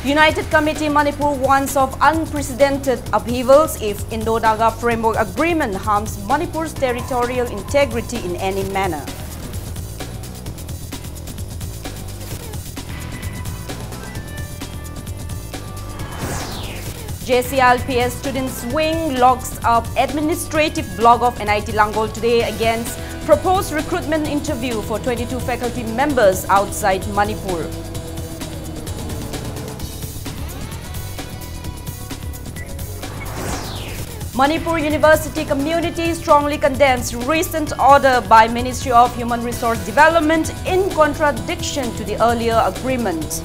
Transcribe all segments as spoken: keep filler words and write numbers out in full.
United Committee Manipur warns of unprecedented upheavals if Indo-Naga Framework Agreement harms Manipur's territorial integrity in any manner. J C I L P S Students Wing locks up administrative block of N I T Langol today against proposed recruitment interview for twenty-two faculty members outside Manipur. Manipur University community strongly condemns recent order by Ministry of Human Resource Development in contradiction to the earlier agreement.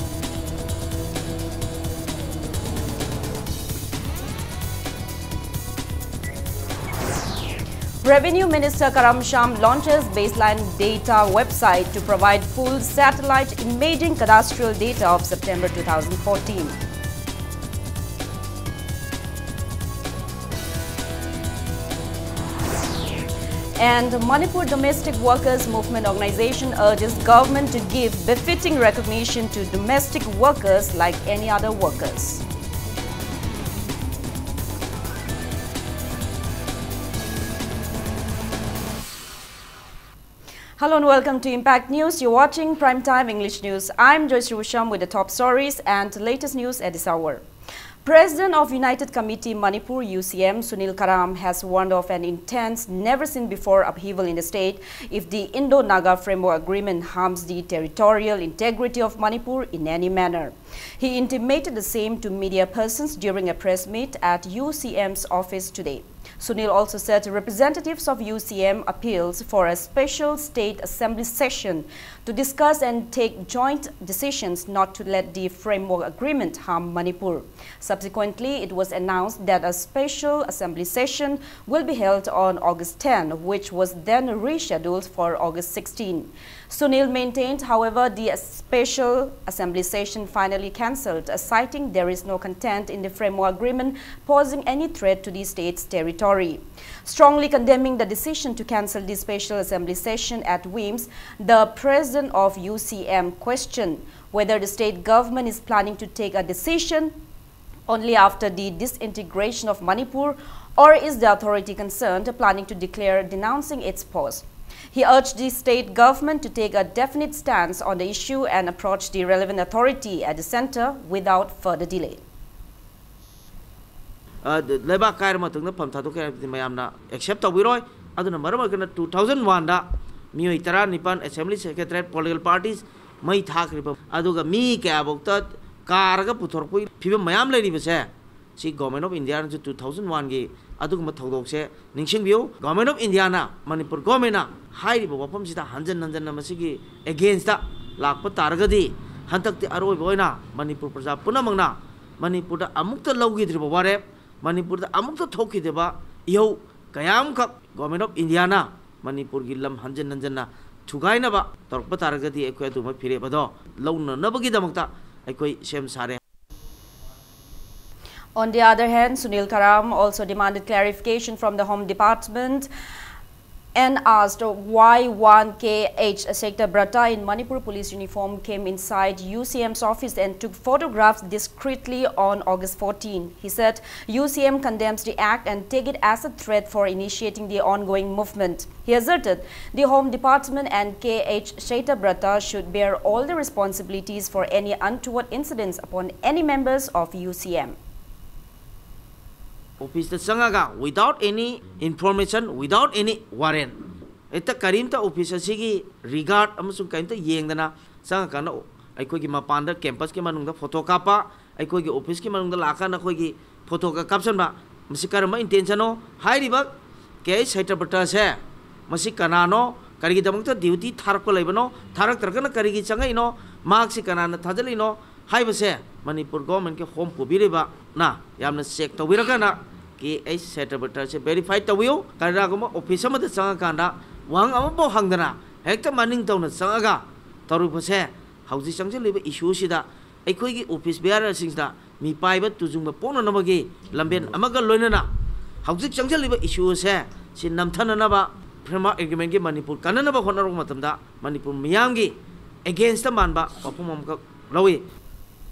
Revenue Minister Karam Shyam launches baseline data website to provide full satellite imaging cadastral data of September two thousand fourteen. And Manipur Domestic Workers Movement Organization urges government to give befitting recognition to domestic workers like any other workers. Hello and welcome to Impact News. You're watching Prime Time English News. I'm Joyce Rusham with the top stories and latest news at this hour. President of United Committee Manipur, U C M, Sunil Karam has warned of an intense, never-seen-before upheaval in the state if the Indo-Naga Framework Agreement harms the territorial integrity of Manipur in any manner. He intimated the same to media persons during a press meet at U C M's office today. Sunil also said representatives of U C M appeals for a special state assembly session to discuss and take joint decisions not to let the framework agreement harm Manipur. Subsequently, it was announced that a special assembly session will be held on August ten, which was then rescheduled for August sixteen. Sunil maintained, however, the special assembly session finally cancelled, citing there is no content in the framework agreement posing any threat to the state's territory. Sorry. Strongly condemning the decision to cancel the special assembly session at WIMS, the president of U C M questioned whether the state government is planning to take a decision only after the disintegration of Manipur, or is the authority concerned planning to declare denouncing its pause? He urged the state government to take a definite stance on the issue and approach the relevant authority at the center without further delay. ꯑ, ꯂꯩꯕꯥꯛ ꯀꯥꯏꯔ ꯃꯇꯨꯡꯗ ꯐꯝ ꯊꯥꯗꯣꯛꯀꯦ ꯍꯥꯏꯕꯗꯤ ꯃꯌꯥꯝꯅ accept ꯇꯧꯕꯤꯔꯣꯏ꯫ ꯑꯗꯨꯅ ꯃꯔꯝ ꯑꯣꯏꯗꯅ two thousand ꯋꯥꯟꯗ ꯃꯤꯑꯣꯏ ꯇꯔꯥꯅꯤꯄꯥꯟ ꯑꯦꯁꯦꯝꯕ꯭ꯂꯤ ꯁꯦꯀ꯭ꯔꯦꯇꯔꯤꯌꯦꯠ, ꯄꯣꯂꯤꯇꯤꯀꯦꯜ ꯄꯥꯔꯇꯤꯁ ꯃꯩ ꯊꯥꯈ꯭ꯔꯤꯕ, ꯑꯗꯨꯒ ꯃꯤ ꯀꯌꯥꯐꯧꯗ ꯀꯥꯔꯒ ꯄꯨꯊꯣꯔꯛꯄꯒꯤ ꯐꯤꯕꯝ ꯃꯌꯥꯝ ꯂꯩꯔꯤꯕꯁꯦ, ꯁꯤ ꯒꯣꯔꯃꯦꯟ ꯑꯣꯐ ꯏꯟꯗꯤꯌꯥꯅꯁꯨ ꯇꯨ ꯊꯥꯎꯖꯟ ꯋꯥꯟꯒꯤ ꯑꯗꯨꯒꯨꯝꯕ ꯊꯧꯗꯣꯛꯁꯦ ꯅꯤꯡꯁꯤꯡꯕꯤꯌꯨ꯫ ꯒꯣꯔꯃꯦꯟ ꯑꯣꯐ ꯏꯟꯗꯤꯌꯥꯅ, ꯃꯅꯤꯄꯨꯔ ꯒꯣꯔꯃꯦꯟꯅ ꯍꯥꯏꯔꯤꯕ ꯋꯥꯐꯝꯁꯤꯗ ꯍꯟꯖꯟ ꯍꯟꯖꯟꯅ ꯃꯁꯤꯒꯤ ꯑꯦꯒꯦꯟꯁꯇ ꯂꯥꯛꯄ ꯇꯥꯔꯒꯗꯤ, ꯍꯟꯗꯛꯇꯤ ꯑꯔꯣꯏꯕ ꯑꯣꯏꯅ ꯃꯅꯤꯄꯨꯔ ꯄ꯭ꯔꯖꯥ ꯄꯨꯝꯅꯃꯛꯅ ꯃꯅꯤꯄꯨꯔꯗ ꯑꯃꯨꯛꯇ ꯂꯧꯈꯤꯗ꯭ꯔꯤꯕ ꯋꯥꯔꯦꯞ, ꯃꯅꯤꯄꯨꯔꯗ ꯑꯃꯨꯛꯇ ꯊꯣꯛꯈꯤꯗꯕ ꯏꯍꯧ ꯀꯌꯥ ꯑꯃꯈꯛ ꯒꯣꯔꯃꯦꯟ ꯑꯣꯐ ꯏꯟꯗꯤꯌꯥꯅ ꯃꯅꯤꯄꯨꯔꯒꯤ ꯂꯝ ꯍꯟꯖꯟ ꯍꯟꯖꯟꯅ ꯊꯨꯒꯥꯏꯅꯕ ꯇꯧꯔꯛꯄ ꯇꯥꯔꯒꯗꯤ, ꯑꯩꯈꯣꯏ ꯑꯗꯨꯒꯨꯝꯕ ꯐꯤꯔꯦꯞ ꯑꯗꯣ ꯂꯧꯅꯅꯕꯒꯤꯗꯃꯛꯇ ꯑꯩꯈꯣꯏ ꯁꯦꯝ ꯁꯥꯔꯦ꯫ On the other hand, Sunil Karam also demanded clarification from the Home Department and asked why one K H Shettibratta in Manipur police uniform came inside U C M's office and took photographs discreetly on August fourteen. He said U C M condemns the act and take it as a threat for initiating the ongoing movement. He asserted the Home Department and K H Shettibratta should bear all the responsibilities for any untoward incidents upon any members of U C M. ꯑꯣꯐꯤꯁꯇ ꯆꯪꯉꯒ without any information, without any warrant, ꯍꯦꯛꯇ ꯀꯔꯤꯝꯇ office ꯑꯁꯤꯒꯤ ꯔꯤꯒꯥꯔꯗ ꯑꯃꯁꯨꯡ ꯀꯔꯤꯝꯇ ꯌꯦꯡꯗꯅ ꯆꯪꯉꯀꯥꯟꯗ ꯑꯩꯈꯣꯏꯒꯤ ꯃꯄꯥꯟꯗ ꯀꯦꯝꯄꯁꯀꯤ ꯃꯅꯨꯡꯗ ꯐꯣꯇꯣ ꯀꯥꯞꯄ, ꯑꯩꯈꯣꯏꯒꯤ ꯑꯣꯐꯤꯁꯀꯤ ꯃꯅꯨꯡꯗ ꯂꯥꯛꯑꯀꯥꯟꯗ ꯑꯩꯈꯣꯏꯒꯤ ꯐꯣꯇꯣꯒ ꯀꯥꯞꯁꯟꯕ, ꯃꯁꯤ ꯀꯔꯝꯕ ꯏꯟꯇꯦꯟꯁꯟꯅꯣ? ꯍꯥꯏꯔꯤꯕ ꯀꯦ ꯑꯩꯆ ꯁꯇ꯭ꯌꯕ꯭ꯔꯇꯁꯦ ꯃꯁꯤ ꯀꯅꯥꯅꯣ? ꯀꯔꯤꯒꯤꯗꯃꯛꯇ ꯗ꯭ꯌꯨꯇꯤ ꯊꯥꯔꯛꯄ ꯂꯩꯕꯅꯣ? ꯊꯥꯔꯛꯇ꯭ꯔꯒꯅ ꯀꯔꯤꯒꯤ ꯆꯪꯉꯛꯏꯅꯣ? ꯃꯍꯥꯛꯁꯤ ꯀꯅꯥꯅ ꯊꯥꯖꯤꯜꯂꯤꯅꯣ ꯍꯥꯏꯕꯁꯦ ꯃꯅꯤꯄꯨꯔ ꯒꯣꯔꯃꯦꯟꯒꯤ ꯍꯣꯝ ꯄꯨꯕꯤꯔꯤꯕꯅ ꯌꯥꯝꯅ ꯆꯦꯛ ꯇꯧꯕꯤꯔꯀꯥꯟꯗ ꯀꯦ ꯑꯩꯆ ꯁꯇ꯭ꯌꯕ꯭ꯔꯇꯁꯦ ꯚꯦꯔꯤꯐꯥꯏ ꯇꯧꯕꯤꯌꯨ꯫ ꯀꯔꯤꯒꯨꯝꯕ ꯑꯣꯐꯤꯁ ꯑꯃꯗ ꯆꯪꯉꯀꯥꯟꯗ ꯋꯥꯍꯪ ꯑꯃꯐꯥꯎ ꯍꯪꯗꯅ ꯍꯦꯛꯇ ꯃꯅꯤꯡ ꯇꯧꯅ ꯆꯪꯉꯒ ꯇꯧꯔꯨꯕꯁꯦ ꯍꯧꯖꯤꯛ ꯆꯪꯁꯤꯜꯂꯤꯕ ꯏꯁꯨꯁꯤꯗ ꯑꯩꯈꯣꯏꯒꯤ ꯑꯣꯐꯤꯁ ꯕꯤꯌꯥꯔꯔꯁꯤꯡꯁꯤꯗ ꯃꯤꯄꯥꯏꯕ ꯇꯨꯖꯨꯡꯕ ꯄꯣꯛꯅꯅꯕꯒꯤ ꯂꯝꯕꯦꯟ ꯑꯃꯒ ꯂꯣꯏꯅꯅ ꯍꯧꯖꯤꯛ ꯆꯪꯁꯤꯜꯂꯤꯕ ꯏꯁꯨ ꯑꯁꯦ ꯁꯤ ꯅꯝꯊꯅꯅꯕ, ꯐ꯭ꯔꯦꯝꯋꯥꯔꯛ ꯑꯦꯒ꯭ꯔꯤꯃꯦꯟꯒꯤ ꯃꯅꯤꯄꯨꯔ ꯀꯟꯅꯅꯕ ꯍꯣꯠꯅꯔꯛꯄ ꯃꯇꯝꯗ ꯃꯅꯤꯄꯨꯔ ꯃꯤꯌꯥꯝꯒꯤ ꯑꯦꯒꯦꯟꯁꯇ ꯃꯥꯟꯕ ꯋꯥꯐꯝ ꯑꯃꯈꯛ ꯂꯧꯏ꯫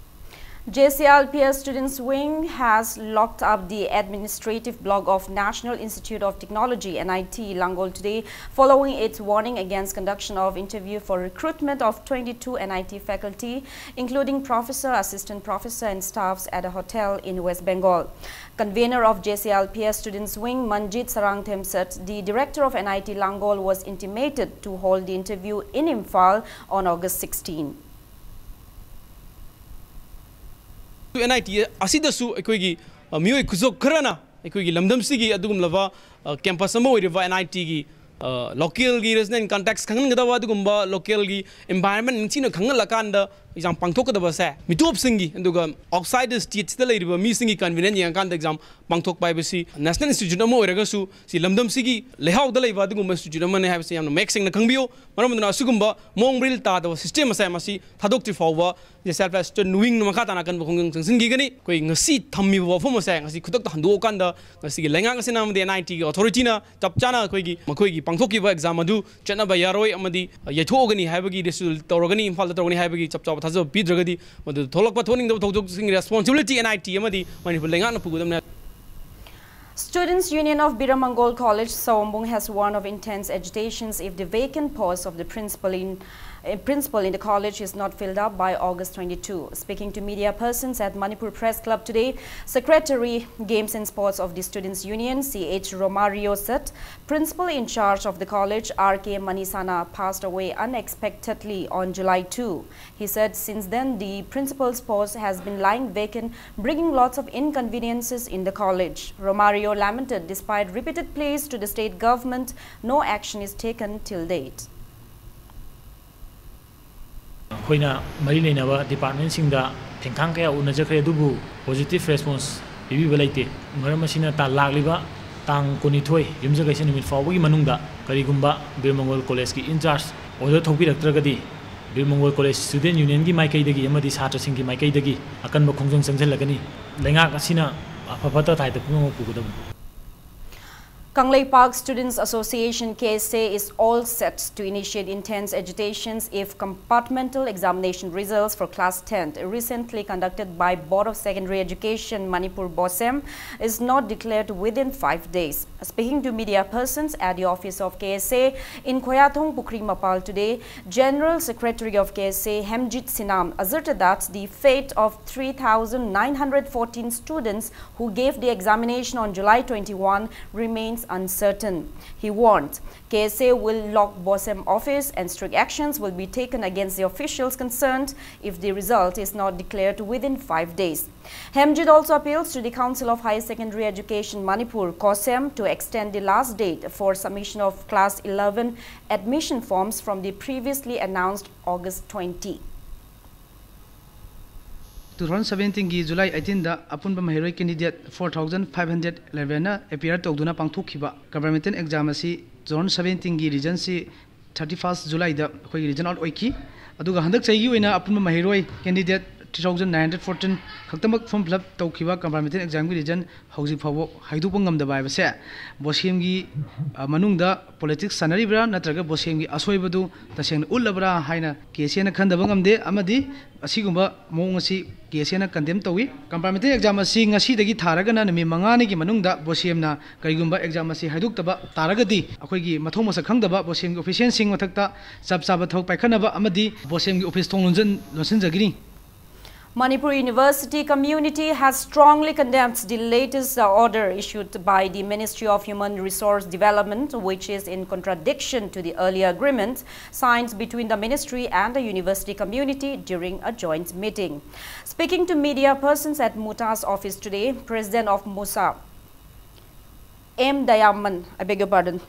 J C L P S Students Wing has locked up the administrative block of National Institute of Technology, N I T, Langol today, following its warning against conduction of interview for recruitment of twenty-two N I T faculty, including professor, assistant professor, and staffs at a hotel in West Bengal. Convener of J C L P S Students Wing, Manjit Sarangthem, said the director of N I T Langol was intimated to hold the interview in Imphal on August sixteen. N I T ꯑꯁꯤꯗꯁꯨ ꯑꯩꯈꯣꯏꯒꯤ, ꯑ, ꯃꯤꯑꯣꯏ ꯈꯨꯖꯣꯞ ꯈꯔꯅ ꯑꯩꯈꯣꯏꯒꯤ ꯂꯝꯗꯝꯁꯤꯒꯤ ꯑꯗꯨꯒꯨꯝꯂꯕ, ꯑ, campus ꯑꯃ ꯑꯣꯏꯔꯤꯕ ꯑꯦꯟ ꯑꯥꯏ ꯇꯤꯒꯤ, ꯑ, ꯂꯣꯀꯦꯜꯒꯤ ꯔꯤꯖꯅꯦꯜ ꯀꯟꯇꯦꯛꯁ ꯈꯪꯍꯟꯒꯗꯕ, ꯑꯗꯨꯒꯨꯝꯕ ꯂꯣꯀꯦꯜꯒꯤ ꯏꯟꯚꯥꯏꯔꯟꯃꯦꯟ ꯅꯤꯡꯊꯤꯅ ꯈꯪꯍꯜꯂꯀꯥꯟꯗ ꯑꯦꯛꯖꯥꯝ ꯄꯥꯡꯊꯣꯛꯀꯗꯕꯁꯦ ꯃꯤꯇꯣꯞꯁꯤꯡꯒꯤ, ꯑꯗꯨꯒ ꯑꯥꯎꯠꯁꯥꯏꯗ ꯗ ꯁ꯭ꯇꯦꯠꯁꯤꯗ ꯂꯩꯔꯤꯕ ꯃꯤꯁꯤꯡꯒꯤ ꯀꯟꯚꯤꯅꯤꯌꯟꯁ ꯌꯦꯡꯉꯀꯥꯟꯗ ꯑꯦꯛꯖꯥꯝ ꯄꯥꯡꯊꯣꯛꯄ ꯍꯥꯏꯕꯁꯤ ꯅꯦꯁꯅꯦꯜ ꯏꯟꯁꯇꯤꯇ꯭ꯌꯨꯠ ꯑꯃ ꯑꯣꯏꯔꯒꯁꯨ ꯁꯤ ꯂꯝꯗꯝꯁꯤꯒꯤ ꯂꯩꯍꯥꯎꯗ ꯂꯩꯕ ꯑꯗꯨꯒꯨꯝꯕ ꯏꯟꯁꯇꯤꯇ꯭ꯌꯨꯠ ꯑꯃꯅꯤ ꯍꯥꯏꯕꯁꯤ ꯌꯥꯝꯅ ꯃꯌꯦꯛ ꯁꯦꯡꯅ ꯈꯪꯕꯤꯌꯨ꯫ ꯃꯔꯝ ꯑꯗꯨꯅ ꯑꯁꯤꯒꯨꯝꯕ ꯃꯑꯣꯡ ꯃꯔꯤꯜ ꯇꯥꯗꯕ ꯁꯤꯁꯇꯦꯝ ꯑꯁꯦ ꯃꯁꯤ ꯊꯥꯗꯣꯛꯇ꯭ꯔꯤ ꯐꯥꯎꯕ J C L P S student ꯋꯤꯡꯅ ꯃꯈꯥ ꯇꯥꯅ ꯑꯀꯟꯕ ꯈꯣꯡꯖꯪ ꯆꯪꯁꯤꯟꯈꯤꯒꯅꯤ꯫ ꯑꯩꯈꯣꯏ ꯉꯁꯤ ꯊꯝꯃꯤꯕ ꯋꯥꯐꯝ ꯑꯁꯦ ꯉꯁꯤ ꯈꯨꯗꯛꯇ ꯍꯟꯗꯣꯛꯑꯀꯥꯟꯗ ꯉꯁꯤꯒꯤ ꯂꯩꯉꯥꯛ ꯑꯁꯤꯅ ꯑꯃꯗꯤ ꯑꯦꯟ ꯑꯥꯏ ꯇꯤꯒꯤ ꯑꯣꯊꯣꯔꯤꯇꯤꯅ ꯆꯞ ꯆꯥꯅ ꯑꯩꯈꯣꯏꯒꯤ ꯃꯈꯣꯏꯒꯤ ꯄꯥꯡꯊꯣꯛꯈꯤꯕ ꯑꯦꯛꯖꯥꯝ ꯑꯗꯨ ꯆꯠꯅꯕ ꯌꯥꯔꯣꯏ ꯑꯃꯗꯤ ꯌꯩꯊꯣꯛꯑꯒꯅꯤ ꯍꯥꯏꯕꯒꯤ, ꯔꯤꯁꯤꯗꯜ ꯇꯧꯔꯒꯅꯤ, ꯏꯝꯐꯥꯜꯗ ꯇꯧꯔꯒꯅꯤ ꯍꯥꯏꯕꯒꯤ ꯆꯞ ꯆꯥꯕ ꯊꯥꯖꯕ ꯄꯤꯗ꯭ꯔꯒꯗꯤ ꯃꯗꯨꯗ ꯊꯣꯛꯂꯛꯄ ꯊꯣꯛꯅꯤꯡꯗꯕ ꯊꯧꯗꯣꯛꯁꯤꯡꯒꯤ ꯔꯦꯁꯄꯣꯟꯁꯤꯕꯤꯂꯤꯇꯤ ꯑꯦꯟ ꯑꯥꯏ ꯇꯤ ꯑꯃꯗꯤ ꯃꯅꯤꯄꯨꯔ ꯂꯩꯉꯥꯛꯅ ꯄꯨꯒꯗꯕꯅꯤ꯫ Students Union of Biramangol College, Sawombung has warned of intense agitations if the vacant post of the principal in, eh, principal in the college is not filled up by August twenty-two. Speaking to media persons at Manipur Press Club today, Secretary Games and Sports of the Students Union, C H Romario, said principal in charge of the college, R K Manisana, passed away unexpectedly on July two. He said since then the principal's post has been lying vacant, bringing lots of inconveniences in the college. Romario lamented, despite repeated pleas to the state government, no action is taken till date. ꯑꯩꯈꯣꯏꯅ ꯃꯔꯤ ꯂꯩꯅꯕ ꯗꯤꯄꯥꯔꯠꯃꯦꯟꯁꯤꯡꯗ ꯊꯦꯡꯈꯥꯡ ꯀꯌꯥ ꯎꯅꯖꯈ꯭ꯔꯦ, ꯑꯗꯨꯕꯨ positive response ꯄꯤꯕꯤꯕ ꯂꯩꯇꯦ꯫ ꯃꯔꯝ ꯑꯁꯤꯅ ꯇꯥ-, ꯂꯥꯛꯂꯤꯕ ꯇꯥꯡ ꯀꯨꯟꯅꯤꯊꯣꯏ ꯌꯨꯝꯖꯀꯩꯁ ꯅꯨꯃꯤꯠ ꯐꯥꯎꯕꯒꯤ ꯃꯅꯨꯡꯗ ꯀꯔꯤꯒꯨꯝꯕ ꯕꯤꯔ ꯃꯪꯒꯣꯜ ꯀꯣꯂꯦꯖꯀꯤ ꯏꯟꯆꯥꯔꯖ ꯑꯣꯔꯗꯔ ꯊꯣꯛꯄꯤꯔꯛꯇ꯭ꯔꯒꯗꯤ ꯕꯤꯔ ꯃꯪꯒꯣꯜ ꯀꯣꯂꯦꯖ ꯁ꯭ꯇꯨꯗꯦꯟꯠ ꯌꯨꯅꯤꯌꯟꯒꯤ ꯃꯥꯏꯀꯩꯗꯒꯤ ꯑꯃꯗꯤ ꯁꯥꯇ꯭ꯔꯁꯤꯡꯒꯤ ꯃꯥꯏꯀꯩꯗꯒꯤ ꯑꯀꯟꯕ ꯈꯣꯡꯖꯪ ꯆꯪꯁꯤꯜꯂꯒꯅꯤ꯫ ꯂꯩꯉꯥꯛ ꯑꯁꯤꯅ ꯑꯐ ꯐꯠꯇ ꯇꯥꯏꯗ ꯄꯨꯝꯅꯃꯛ ꯄꯨꯒꯗꯕꯅꯤ꯫ Kangleipak Students Association, K S A, is all set to initiate intense agitations if compartmental examination results for class tenth, recently conducted by Board of Secondary Education Manipur, BOSEM, is not declared within five days. Speaking to media persons at the office of K S A in Khoyathong Pukhri Mapal today, General Secretary of K S A, Hemjit Sinam, asserted that the fate of three thousand nine hundred fourteen students who gave the examination on July twenty-one remains uncertain. He warned K S A will lock BOSEM office and strict actions will be taken against the officials concerned if the result is not declared within five days. Hemjit also appeals to the Council of Higher Secondary Education Manipur, COHSEM, to extend the last date for submission of class eleven admission forms from the previously announced August twenty. Two thousand seventeenꯒꯤ July eighteenꯗ ꯑꯄꯨꯟꯕ ꯃꯍꯩꯔꯣꯏ candidate four thousand five hundred elevenꯅ appear ꯇꯧꯗꯨꯅ ꯄꯥꯡꯊꯣꯛꯈꯤꯕ governmental exam ꯑꯁꯤ two thousand seventeenꯒꯤ resultꯁꯤ thirty first Julyꯗ ꯑꯩꯈꯣꯏꯒꯤ result out ꯑꯣꯏꯈꯤ꯫ ꯑꯗꯨꯒ ꯍꯟꯗꯛ ꯆꯍꯤꯒꯤ ꯑꯣꯏꯅ ꯑꯄꯨꯟꯕ ꯃꯍꯩꯔꯣꯏ candidate three thousand nine hundred fourteen ꯈꯛꯇꯃꯛ form fill up ꯇꯧꯈꯤꯕ governmental examꯒꯤ result ꯍꯧꯖꯤꯛ ꯐꯥꯎꯕ ꯍꯥꯏꯗꯣꯛꯄ ꯉꯝꯗꯕ ꯍꯥꯏꯕꯁꯦ BOSEMꯒꯤ ꯃꯅꯨꯡꯗ politics ꯁꯥꯟꯅꯔꯤꯕ꯭ꯔꯥ ꯅꯠꯇ꯭ꯔꯒ BOSEMꯒꯤ ꯑꯁꯣꯏꯕꯗꯨ ꯇꯁꯦꯡꯅ ꯎꯠꯂꯕ꯭ꯔꯥ ꯍꯥꯏꯅ KSAꯅ ꯈꯟꯗꯕ ꯉꯝꯗꯦ꯫ ꯑꯃꯗꯤ ꯑꯁꯤꯒꯨꯝꯕ ꯃꯑꯣꯡ ꯑꯁꯤ KSAꯅ condemn ꯇꯧꯏ꯫ Compartmental exam ꯑꯁꯤ ꯉꯁꯤꯗꯒꯤ ꯊꯥꯔꯒꯅ ꯅꯨꯃꯤꯠ ꯃꯉꯥꯅꯤꯒꯤ ꯃꯅꯨꯡꯗ BOSEMꯅ ꯀꯔꯤꯒꯨꯝꯕ exam ꯑꯁꯤ ꯍꯥꯏꯗꯣꯛꯇꯕ ꯇꯥꯔꯒꯗꯤ ꯑꯩꯈꯣꯏꯒꯤ ꯃꯊꯧ ꯃꯁꯛ ꯈꯪꯗꯕ BOSEMꯒꯤ officialꯁꯤꯡ ꯃꯊꯛꯇ ꯆꯞ ꯆꯥꯕ ꯊꯕꯛ ꯄꯥꯏꯈꯠꯅꯕ ꯑꯃꯗꯤ BOSEMꯒꯤ office ꯊꯣꯡ ꯂꯣꯟꯁꯤꯟ-, ꯂꯣꯟꯁꯤꯟꯖꯒꯅꯤ꯫ Manipur University community has strongly condemned the latest order issued by the Ministry of Human Resource Development, which is in contradiction to the earlier agreement signed between the ministry and the university community during a joint meeting. Speaking to media persons at MUTA's office today, President of MUSA, M. Dayaman, I beg your pardon,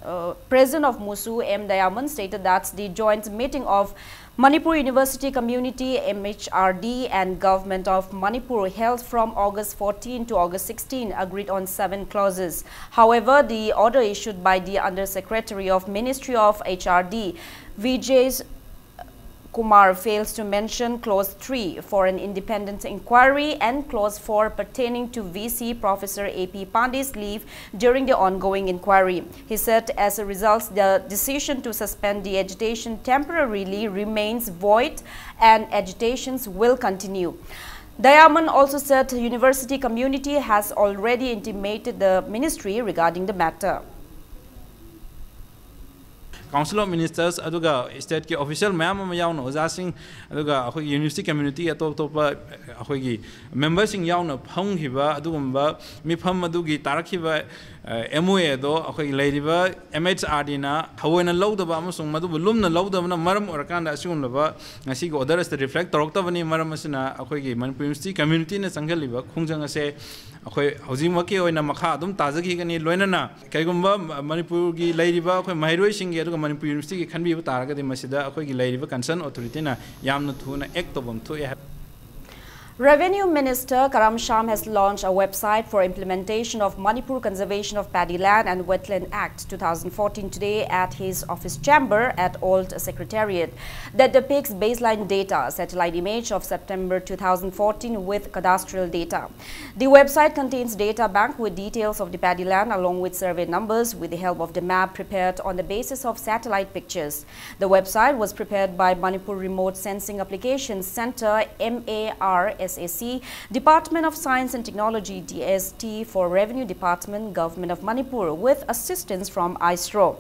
uh, President of MUSU, M. Dayaman, stated that the joint meeting of Manipur University Community, MHRD, and Government of Manipur held from August fourteen to August sixteen agreed on seven clauses. However, the order issued by the Undersecretary of Ministry of HRD, Vijay Kumar fails to mention clause three for an independent inquiry and clause four pertaining to V C Professor A P Pandey's leave during the ongoing inquiry. He said, as a result, the decision to suspend the agitation temporarily remains void and agitations will continue. Dayaman also said university community has already intimated the ministry regarding the matter. Council of Ministers ꯑꯗꯨꯒ stateꯀꯤ official ꯃꯌꯥꯝ ꯑꯃ ꯌꯥꯎꯅ ꯑꯣꯖꯥꯁꯤꯡ ꯑꯗꯨꯒ ꯑꯩꯈꯣꯏꯒꯤ university community ꯑꯇꯣꯞ ꯑꯇꯣꯞꯄ ꯑꯩꯈꯣꯏꯒꯤ memberꯁꯤꯡ ꯌꯥꯎꯅ ꯐꯝꯈꯤꯕ ꯑꯗꯨꯒꯨꯝꯕ ꯃꯤꯐꯝ ꯑꯗꯨꯒꯤ ꯇꯥꯔꯛꯈꯤꯕ MOA ꯑꯗꯣ ꯑꯩꯈꯣꯏꯒꯤ ꯂꯩꯔꯤꯕ MHRDꯅ ꯊꯑꯣꯏꯅ ꯂꯧꯗꯕ ꯑꯃꯁꯨꯡ ꯃꯗꯨꯕꯨ ꯂꯨꯝꯅ ꯂꯧꯗꯕꯅ ꯃꯔꯝ ꯑꯣꯏꯔꯀꯥꯟꯗ ꯑꯁꯤꯒꯨꯝꯂꯕ ꯉꯁꯤꯒꯤ order ꯑꯁꯤꯗ reflect ꯇꯧꯔꯛꯇꯕꯅꯤ꯫ ꯃꯔꯝ ꯑꯁꯤꯅ ꯑꯩꯈꯣꯏꯒꯤ ꯃꯅꯤꯄꯨꯔ university communityꯅ ꯆꯪꯁꯤꯜꯂꯤꯕ ꯈꯣꯡꯖꯪ ꯑꯁꯦ ꯑꯩꯈꯣꯏ ꯍꯧꯖꯤꯛꯃꯛꯀꯤ ꯑꯣꯏꯅ ꯃꯈꯥ ꯑꯗꯨꯝ ꯇꯥꯖꯈꯤꯒꯅꯤ꯫ ꯂꯣꯏꯅꯅ ꯀꯩꯒꯨꯝꯕ ꯃꯅꯤꯄꯨꯔꯒꯤ ꯂꯩꯔꯤꯕ ꯑꯩꯈꯣꯏ ꯃꯍꯩꯔꯣꯏꯁꯤꯡꯒꯤ ꯑꯗꯨꯒ ꯃꯅꯤꯄꯨꯔ universityꯒꯤ ꯈꯟꯕꯤꯕ ꯇꯥꯔꯒꯗꯤ ꯃꯁꯤꯗ ꯑꯩꯈꯣꯏꯒꯤ ꯂꯩꯔꯤꯕ concern authorityꯅ ꯌꯥꯝꯅ ꯊꯨꯅ act ꯇꯧꯐꯝ ꯊꯣꯛꯑꯦ ꯍꯥꯏꯕ꯫ Revenue Minister Karam Shyam has launched a website for implementation of Manipur Conservation of Paddy Land and Wetland Act two thousand fourteen today at his office chamber at Old Secretariat that depicts baseline data, satellite image of September two thousand fourteen with cadastral data. The website contains data bank with details of the paddy land along with survey numbers with the help of the map prepared on the basis of satellite pictures. The website was prepared by Manipur Remote Sensing Applications Center, MARSAC, Department of Science and Technology, DST, for Revenue Department, Government of Manipur, with assistance from ISRO.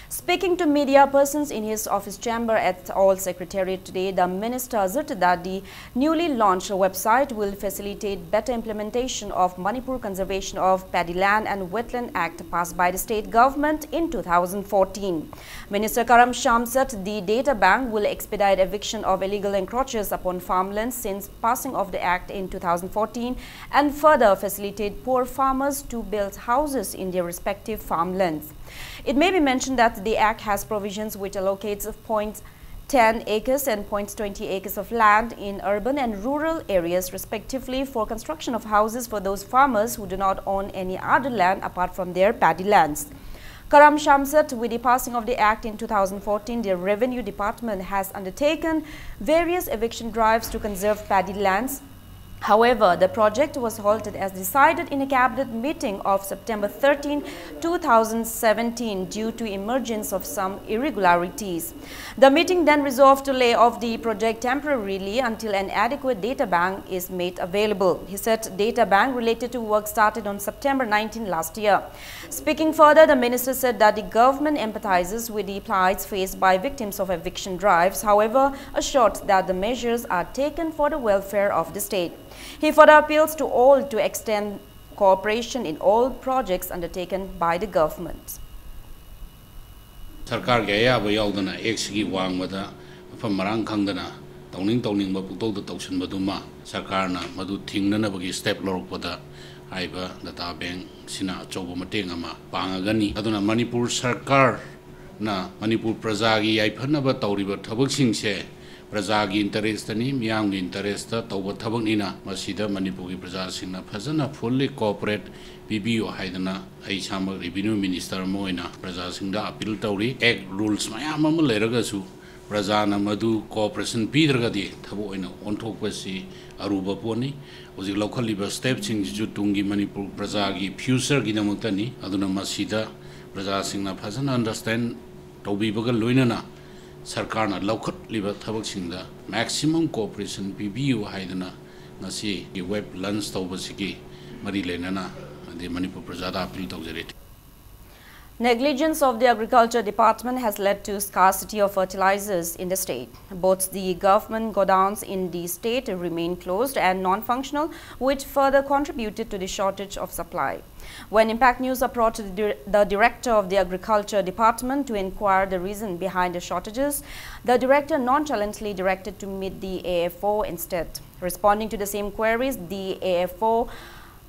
Speaking to media persons in his office chamber at Old Secretariat today, the minister asserted that the newly launched website will facilitate better implementation of Manipur Conservation of Paddy Land and Wetland Act passed by the state government in two thousand fourteen. Minister Karam Shyam said the data bank will expedite eviction of illegal encroachers upon farmlands since passing of the act in two thousand fourteen and further facilitate poor farmers to build houses in their respective farmlands. It may be mentioned that the act has provisions which allocates zero point ten acres and zero point twenty acres of land in urban and rural areas respectively for construction of houses for those farmers who do not own any other land apart from their paddy lands. Karam Shyam said, with the passing of the Act in two thousand fourteen, the Revenue Department has undertaken various eviction drives to conserve paddy lands. However, the project was halted as decided in a cabinet meeting of September thirteen, two thousand seventeen, due to emergence of some irregularities. The meeting then resolved to lay off the project temporarily until an adequate data bank is made available. He said data bank related to work started on September nineteen last year. Speaking further, the minister said that the government empathizes with the plights faced by victims of eviction drives, however, assured that the measures are taken for the welfare of the state. He further appeals to all to extend cooperation in all projects undertaken by the government. ꯁꯔꯀꯥꯔꯒꯤ ꯑꯌꯥꯕ ꯌꯥꯎꯗꯅ ꯑꯦꯛꯁꯤꯒꯤ ꯋꯥꯡꯃꯗ ꯃꯐꯝ ꯃꯔꯥꯡ ꯈꯪꯗꯅ ꯇꯧꯅꯤꯡ ꯇꯧꯅꯤꯡꯕ ꯄꯨꯡꯇꯧꯗ ꯇꯧꯁꯤꯟꯕꯗꯨꯃ ꯁꯔꯀꯥꯔꯅ ꯃꯗꯨ ꯊꯤꯡꯅꯅꯕꯒꯤ ꯁ꯭ꯇꯦꯞ ꯂꯧꯔꯛꯄꯗ ꯍꯥꯏꯔꯤꯕ ꯗꯇꯥ ꯕꯦꯡꯁꯤꯅ ꯑꯆꯧꯕ ꯃꯇꯦꯡ ꯑꯃ ꯄꯥꯡꯉꯒꯅꯤ꯫ ꯑꯗꯨꯅ ꯃꯅꯤꯄꯨꯔ ꯁꯔꯀꯥꯔꯅ ꯃꯅꯤꯄꯨꯔ ꯄ꯭ꯔꯖꯥꯒꯤ ꯌꯥꯏꯐꯅꯕ ꯇꯧꯔꯤꯕ ꯊꯕꯛꯁꯤꯡꯁꯦ ꯄ꯭ꯔꯖꯥꯒꯤ ꯏꯟꯇꯔꯦꯁꯇꯅꯤ, ꯃꯤꯌꯥꯝꯒꯤ ꯏꯟꯇꯔꯦꯁꯇ ꯇꯧꯕ ꯊꯕꯛꯅꯤꯅ ꯃꯁꯤꯗ ꯃꯅꯤꯄꯨꯔꯒꯤ ꯄ꯭ꯔꯖꯥꯁꯤꯡꯅ ꯐꯖꯅ ꯐꯨꯜꯂꯤ ꯀꯣꯑꯣꯄꯔꯦꯠ ꯄꯤꯕꯤꯌꯨ ꯍꯥꯏꯗꯅ ꯑꯩ ꯏꯁꯥꯃꯛ ꯔꯦꯚꯤꯅ꯭ꯌꯨ ꯃꯤꯅꯤꯁꯇꯔ ꯑꯃ ꯑꯣꯏꯅ ꯄ꯭ꯔꯖꯥꯁꯤꯡꯗ ꯑꯄꯤꯜ ꯇꯧꯔꯤ꯫ ꯑꯦꯛ ꯔꯨꯜꯁ ꯃꯌꯥꯝ ꯑꯃ ꯂꯩꯔꯒꯁꯨ ꯄ꯭ꯔꯖꯥꯅ ꯃꯗꯨ ꯀꯣꯑꯣꯄꯔꯦꯁꯟ ꯄꯤꯗ꯭ꯔꯒꯗꯤ ꯊꯕꯛ ꯑꯣꯏꯅ ꯑꯣꯟꯊꯣꯛꯄꯁꯤ ꯑꯔꯨꯕ ꯄꯣꯠꯅꯤ꯫ ꯍꯧꯖꯤꯛ ꯂꯧꯈꯠꯂꯤꯕ ꯁ꯭ꯇꯦꯞꯁꯤꯡꯁꯤꯁꯨ ꯇꯨꯡꯒꯤ ꯃꯅꯤꯄꯨꯔ ꯄ꯭ꯔꯖꯥꯒꯤ ꯐ꯭ꯌꯨꯆꯔꯒꯤꯗꯃꯛꯇꯅꯤ꯫ ꯑꯗꯨꯅ ꯃꯁꯤꯗ ꯄ꯭ꯔꯖꯥꯁꯤꯡꯅ ꯐꯖꯅ ꯑꯟꯗꯔꯁꯇꯦꯟ ꯇꯧꯕꯤꯕꯒ ꯂꯣꯏꯅꯅ ꯁꯔꯀꯥꯔꯅ ꯂꯧꯈꯠꯂꯤꯕ ꯊꯕꯛꯁꯤꯡꯗ ꯃꯦꯛꯁꯤꯃꯝ ꯀꯣꯑꯣꯄꯔꯦꯁꯟ ꯄꯤꯕꯤꯌꯨ ꯍꯥꯏꯗꯅ ꯉꯁꯤꯒꯤ ꯋꯦꯕ ꯂꯟꯁ ꯇꯧꯕꯁꯤꯒꯤ ꯃꯔꯤ ꯂꯩꯅꯅ ꯑꯗꯩ ꯃꯅꯤꯄꯨꯔ ꯄ꯭ꯔꯖꯥꯗ ꯑꯄꯤꯜ ꯇꯧꯖꯔꯤ꯫ Negligence of the Agriculture Department has led to scarcity of fertilizers in the state. Both the government godowns in the state remain closed and non-functional, which further contributed to the shortage of supply. When Impact News approached the, dir- the director of the Agriculture Department to inquire the reason behind the shortages, the director nonchalantly directed to meet the A F O instead. Responding to the same queries, the A F O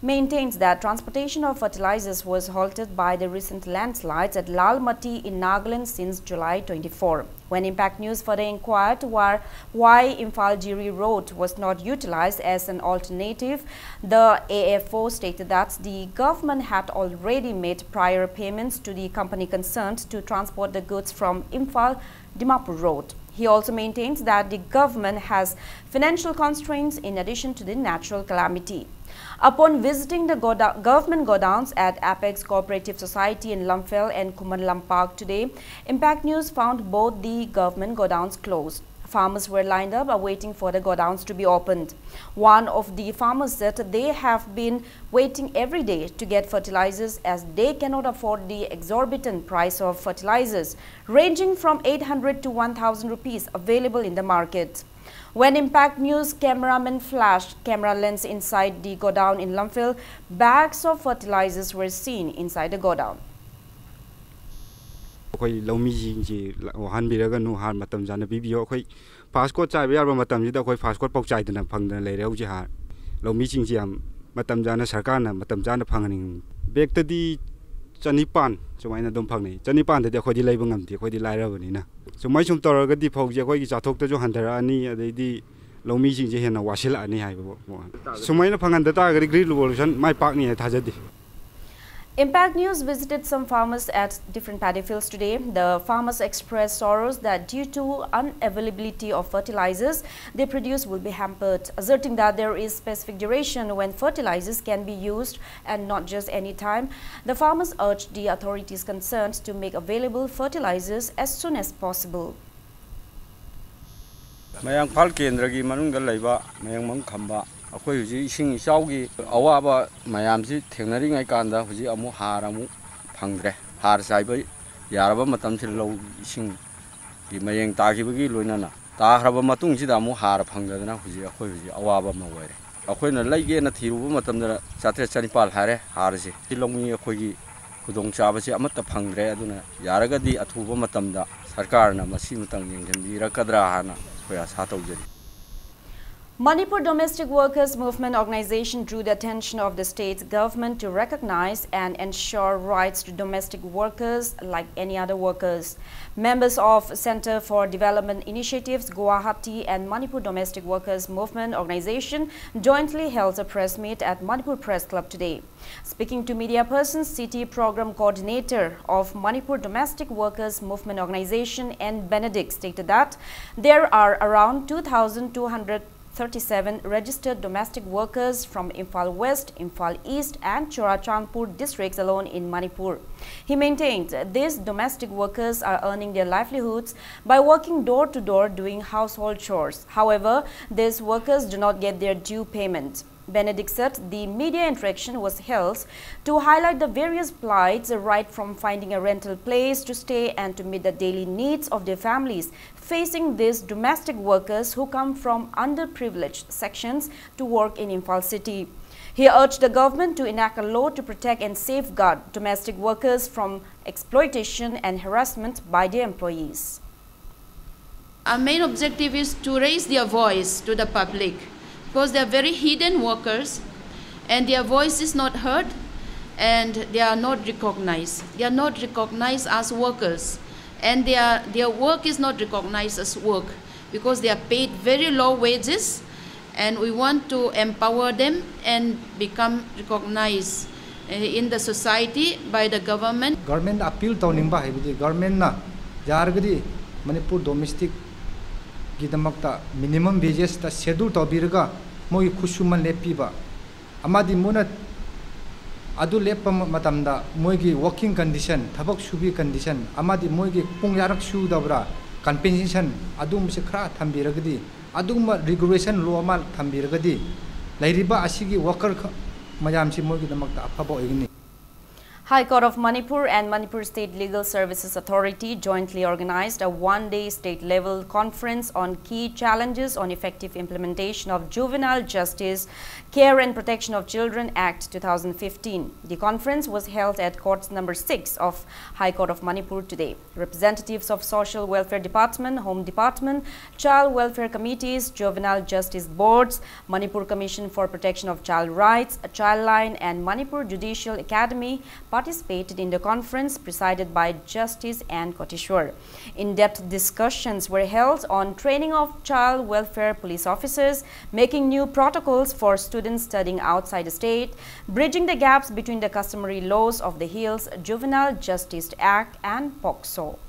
maintains that transportation of fertilizers was halted by the recent landslides at Lalmati in Nagaland since July twenty-four. When Impact News further inquired why, why Imphal Jiri Road was not utilized as an alternative, the A F O stated that the government had already made prior payments to the company concerned to transport the goods from Imphal Dimapur Road. He also maintains that the government has financial constraints in addition to the natural calamity. Upon visiting the goda- government godowns at Apex Cooperative Society in Lamphel and Khuman Lampak today, Impact News found both the government godowns closed. Farmers were lined up awaiting for the godowns to be opened. One of the farmers said they have been waiting every day to get fertilizers as they cannot afford the exorbitant price of fertilizers, ranging from eight hundred to one thousand rupees, available in the market. When Impact News cameraman flashed camera lens inside the godown in Lamphel, bags of fertilizers were seen inside the godown. ꯑꯩꯈꯣꯏ ꯂꯧꯃꯤꯁꯤꯡꯁꯤ ꯋꯥꯍꯟꯕꯤꯔꯒꯅꯨ, ꯍꯥꯔ ꯃꯇꯝ ꯆꯥꯅ ꯄꯤꯕꯤꯌꯨ꯫ ꯑꯩꯈꯣꯏ ꯐꯥꯁ code ꯆꯥꯏꯕ ꯌꯥꯕ ꯃꯇꯝꯁꯤꯗ ꯑꯩꯈꯣꯏ ꯐꯥꯁ ꯀꯣꯠ ꯐꯥꯎ ꯆꯥꯏꯗꯅ ꯐꯪꯗꯅ ꯂꯩꯔꯦ ꯍꯧꯖꯤꯛ ꯍꯥꯔ꯫ ꯂꯧꯃꯤꯁꯤꯡꯁꯤ ꯌꯥꯝ ꯃꯇꯝ ꯆꯥꯅ ꯁꯔꯀꯥꯔꯅ ꯃꯇꯝ ꯆꯥꯅ ꯐꯪꯍꯟꯅꯤꯡꯉꯤ꯫ ꯕꯦꯛꯇꯗꯤ ꯆꯅꯤꯄꯥꯟ ꯁꯨꯃꯥꯏꯅ ꯑꯗꯨꯝ ꯐꯪꯅꯩ꯫ ꯆꯅꯤꯄꯥꯟꯗꯗꯤ ꯑꯩꯈꯣꯏꯗꯤ ꯂꯩꯕ ꯉꯝꯗꯦ, ꯑꯩꯈꯣꯏꯗꯤ ꯂꯥꯏꯔꯕꯅꯤꯅ꯫ ꯁꯨꯃꯥꯏ ꯁꯨꯝ ꯇꯧꯔꯒꯗꯤ ꯐꯧꯁꯦ ꯑꯩꯈꯣꯏꯒꯤ ꯆꯥꯊꯣꯛꯇꯁꯨ ꯍꯟꯊꯔꯛꯑꯅꯤ, ꯑꯗꯩꯗꯤ ꯂꯧꯃꯤꯁꯤꯡꯁꯦ ꯍꯦꯟꯅ ꯋꯥꯁꯤꯜꯂꯛꯑꯅꯤ ꯍꯥꯏꯕ ꯋꯥ-, ꯁꯨꯃꯥꯏꯅ ꯐꯪꯍꯟꯗ ꯇꯥꯔꯒꯗꯤ Green Revolution ꯃꯥꯏ ꯄꯥꯛꯅꯤ ꯍꯥꯏꯅ ꯊꯥꯖꯗꯦ꯫ Impact News visited some farmers at different paddy fields today. The farmers expressed sorrows that due to unavailability of fertilizers, their produce will be hampered, asserting that there is specific duration when fertilizers can be used and not just any time. The farmers urged the authorities concerned to make available fertilizers as soon as possible. ꯃꯌꯥꯡꯐꯥꯜ ꯀꯦꯟꯗ꯭ꯔꯒꯤ ꯃꯅꯨꯡꯗ ꯂꯩꯕ ꯃꯌꯥꯡꯃꯪ ꯈꯝꯕ, ꯑꯩꯈꯣꯏ ꯍꯧꯖꯤꯛ ꯏꯁꯤꯡ ꯏꯆꯥꯎꯒꯤ ꯑꯋꯥꯕ ꯃꯌꯥꯝꯁꯤ ꯊꯦꯡꯅꯔꯤꯉꯩ ꯀꯥꯟꯗ ꯍꯧꯖꯤꯛ ꯑꯃꯨꯛ ꯍꯥꯔ ꯑꯃꯨꯛ ꯐꯪꯗ꯭ꯔꯦ꯫ ꯍꯥꯔ ꯆꯥꯏꯕ ꯌꯥꯔꯕ ꯃꯇꯝꯁꯤꯗ ꯂꯧ ꯏꯁꯤꯡꯒꯤ ꯃꯌꯦꯡ ꯇꯥꯈꯤꯕꯒꯤ ꯂꯣꯏꯅꯅ ꯇꯥꯈ꯭ꯔꯕ ꯃꯇꯨꯡꯁꯤꯗ ꯑꯃꯨꯛ ꯍꯥꯔ ꯐꯪꯗꯗꯅ ꯍꯧꯖꯤꯛ ꯑꯩꯈꯣꯏ ꯍꯧꯖꯤꯛ ꯑꯋꯥꯕ ꯑꯃ ꯑꯣꯏꯔꯦ꯫ ꯑꯩꯈꯣꯏꯅ ꯂꯩꯒꯦꯅ ꯊꯤꯔꯨꯕ ꯃꯇꯝꯗ ꯆꯥꯇ꯭ꯔꯦꯠ ꯆꯅꯤꯄꯥꯜ ꯍꯥꯏꯔꯦ ꯍꯥꯔꯁꯦ꯫ ꯁꯤ ꯂꯧꯃꯤ ꯑꯩꯈꯣꯏꯒꯤ ꯈꯨꯗꯣꯡꯆꯥꯕꯁꯤ ꯑꯃꯠꯇ ꯐꯪꯗ꯭ꯔꯦ꯫ ꯑꯗꯨꯅ ꯌꯥꯔꯒꯗꯤ ꯑꯊꯨꯕ ꯃꯇꯝꯗ ꯁꯔꯀꯥꯔꯅ ꯃꯁꯤꯃꯇꯪ ꯌꯦꯡꯁꯤꯟꯕꯤꯔꯛꯀꯗ꯭ꯔꯥ ꯍꯥꯏꯅ ꯑꯩꯈꯣꯏ ꯑꯥꯁꯥ ꯇꯧꯖꯔꯤ꯫ Manipur Domestic Workers Movement Organization drew the attention of the state government to recognize and ensure rights to domestic workers like any other workers. Members of Center for Development Initiatives, Guwahati, and Manipur Domestic Workers Movement Organization jointly held a press meet at Manipur Press Club today. Speaking to media persons, city program coordinator of Manipur Domestic Workers Movement Organization, N Benedict, stated that there are around two thousand two hundred thirty-seven registered domestic workers from Imphal West, Imphal East, and Churachandpur districts alone in Manipur. He maintained these domestic workers are earning their livelihoods by working door to door doing household chores. However, these workers do not get their due payment. Benedict said the media interaction was held to highlight the various plights, right from finding a rental place to stay and to meet the daily needs of their families, facing these domestic workers who come from underprivileged sections to work in Imphal city. He urged the government to enact a law to protect and safeguard domestic workers from exploitation and harassment by their employees. Our main objective is to raise their voice to the public, because they are very hidden workers and their voice is not heard and they are not recognized. They are not recognized as workers and their, their work is not recognized as work, because they are paid very low wages, and we want to empower them and become recognized, uh, in the society by the government. Government appeal ꯇꯧꯅꯤꯡꯕ ꯍꯥꯏꯕꯗꯤ governmentꯅ ꯌꯥꯔꯒꯗꯤ Manipur domesticꯀꯤꯗꯃꯛꯇ minimum wagesꯇ schedule ꯇꯧꯕꯤꯔꯒ ꯃꯣꯏꯒꯤ ꯈꯨꯠꯁꯨꯃꯟ ꯂꯦꯞꯄꯤꯕ ꯑꯃꯗꯤ ꯃꯣꯏꯅ ꯑꯗꯨ ꯂꯦꯞꯄ ꯃ-, ꯃꯇꯝꯗ ꯃꯣꯏꯒꯤ working condition, ꯊꯕꯛ ꯁꯨꯕꯤ condition ꯑꯃꯗꯤ ꯃꯣꯏꯒꯤ ꯄꯨꯡ ꯀꯌꯥꯔꯛ ꯁꯨꯗꯕ꯭ꯔꯥ, compensation ꯑꯗꯨꯒꯨꯝꯕꯁꯦ ꯈꯔ ꯊꯝꯕꯤꯔꯒꯗꯤ, ꯑꯗꯨꯒꯨꯝꯕ regulation law ꯑꯃ ꯊꯝꯕꯤꯔꯒꯗꯤ ꯂꯩꯔꯤꯕ ꯑꯁꯤꯒꯤ worker ꯈ-, ꯃꯌꯥꯝꯁꯤ ꯃꯣꯏꯒꯤꯗꯃꯛꯇ ꯑꯐꯕ ꯑꯣꯏꯒꯅꯤ꯫ High Court of Manipur and Manipur State Legal Services Authority jointly organized a one-day state-level conference on key challenges on effective implementation of Juvenile Justice, Care and Protection of Children Act two thousand fifteen. The conference was held at Court Number six of High Court of Manipur today. Representatives of Social Welfare Department, Home Department, Child Welfare Committees, Juvenile Justice Boards, Manipur Commission for Protection of Child Rights, Childline, and Manipur Judicial Academy participated in the conference presided by Justice Ann Kotishwar. In-depth discussions were held on training of child welfare police officers, making new protocols for students studying outside the state, bridging the gaps between the customary laws of the Hills, Juvenile Justice Act, and POCSO.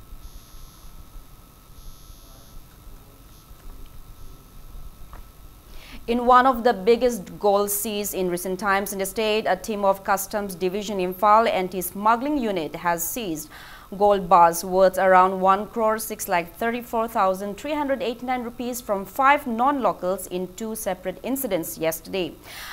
In one of the biggest gold seized in recent times in the state, a team of Customs Division Imphal Anti-Smuggling Unit has seized gold bars worth around one crore six lakh thirty-four thousand three hundred eighty-nine rupees from five non-locals in two separate incidents yesterday.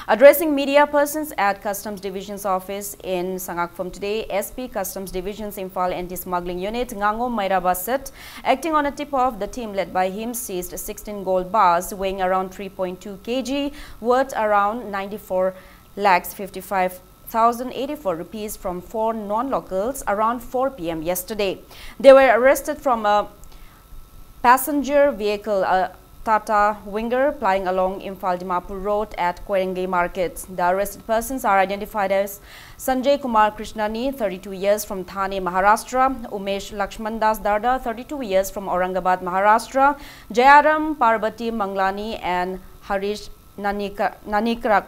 Addressing media persons at Customs Division's office in Sangakphum today, S P Customs Division's Imphal Anti-Smuggling Unit, Ngangom Mairaba said, acting on a tip-off, the team led by him seized sixteen gold bars weighing around three point two K G, worth around ninety-four lakhs fifty-five thousand eighty-four rupees from four non-locals around four P M yesterday. They were arrested from a passenger vehicle, a Tata Winger, plying along Imphal Dimapur Road at Koirengei Market. The arrested persons are identified as Sanjay Kumar Krishnani, thirty-two years, from Thane, Maharashtra, Umesh Lakshman Das Darda, thirty-two years, from Aurangabad, Maharashtra, Jayaram Parvati Manglani, and Harish Nanika- Nanikrak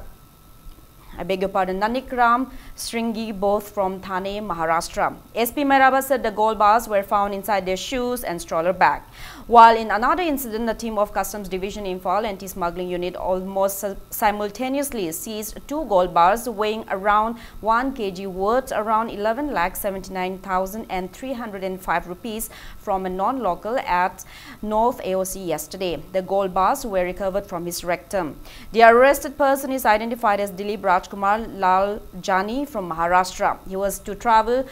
I beg your pardon, Nanikram Sringi, both from Thane, Maharashtra. S P Mairaba said the gold bars were found inside their shoes and stroller bag. While in another incident, the team of Customs Division Imphal Anti-Smuggling Unit almost si- simultaneously seized two gold bars weighing around one kilogram worth around eleven lakh seventy-nine thousand and three hundred and five rupees from a non-local at North A O C yesterday. The gold bars were recovered from his rectum. The arrested person is identified as Dilip Rajkumar Laljani from Maharashtra. He was to travel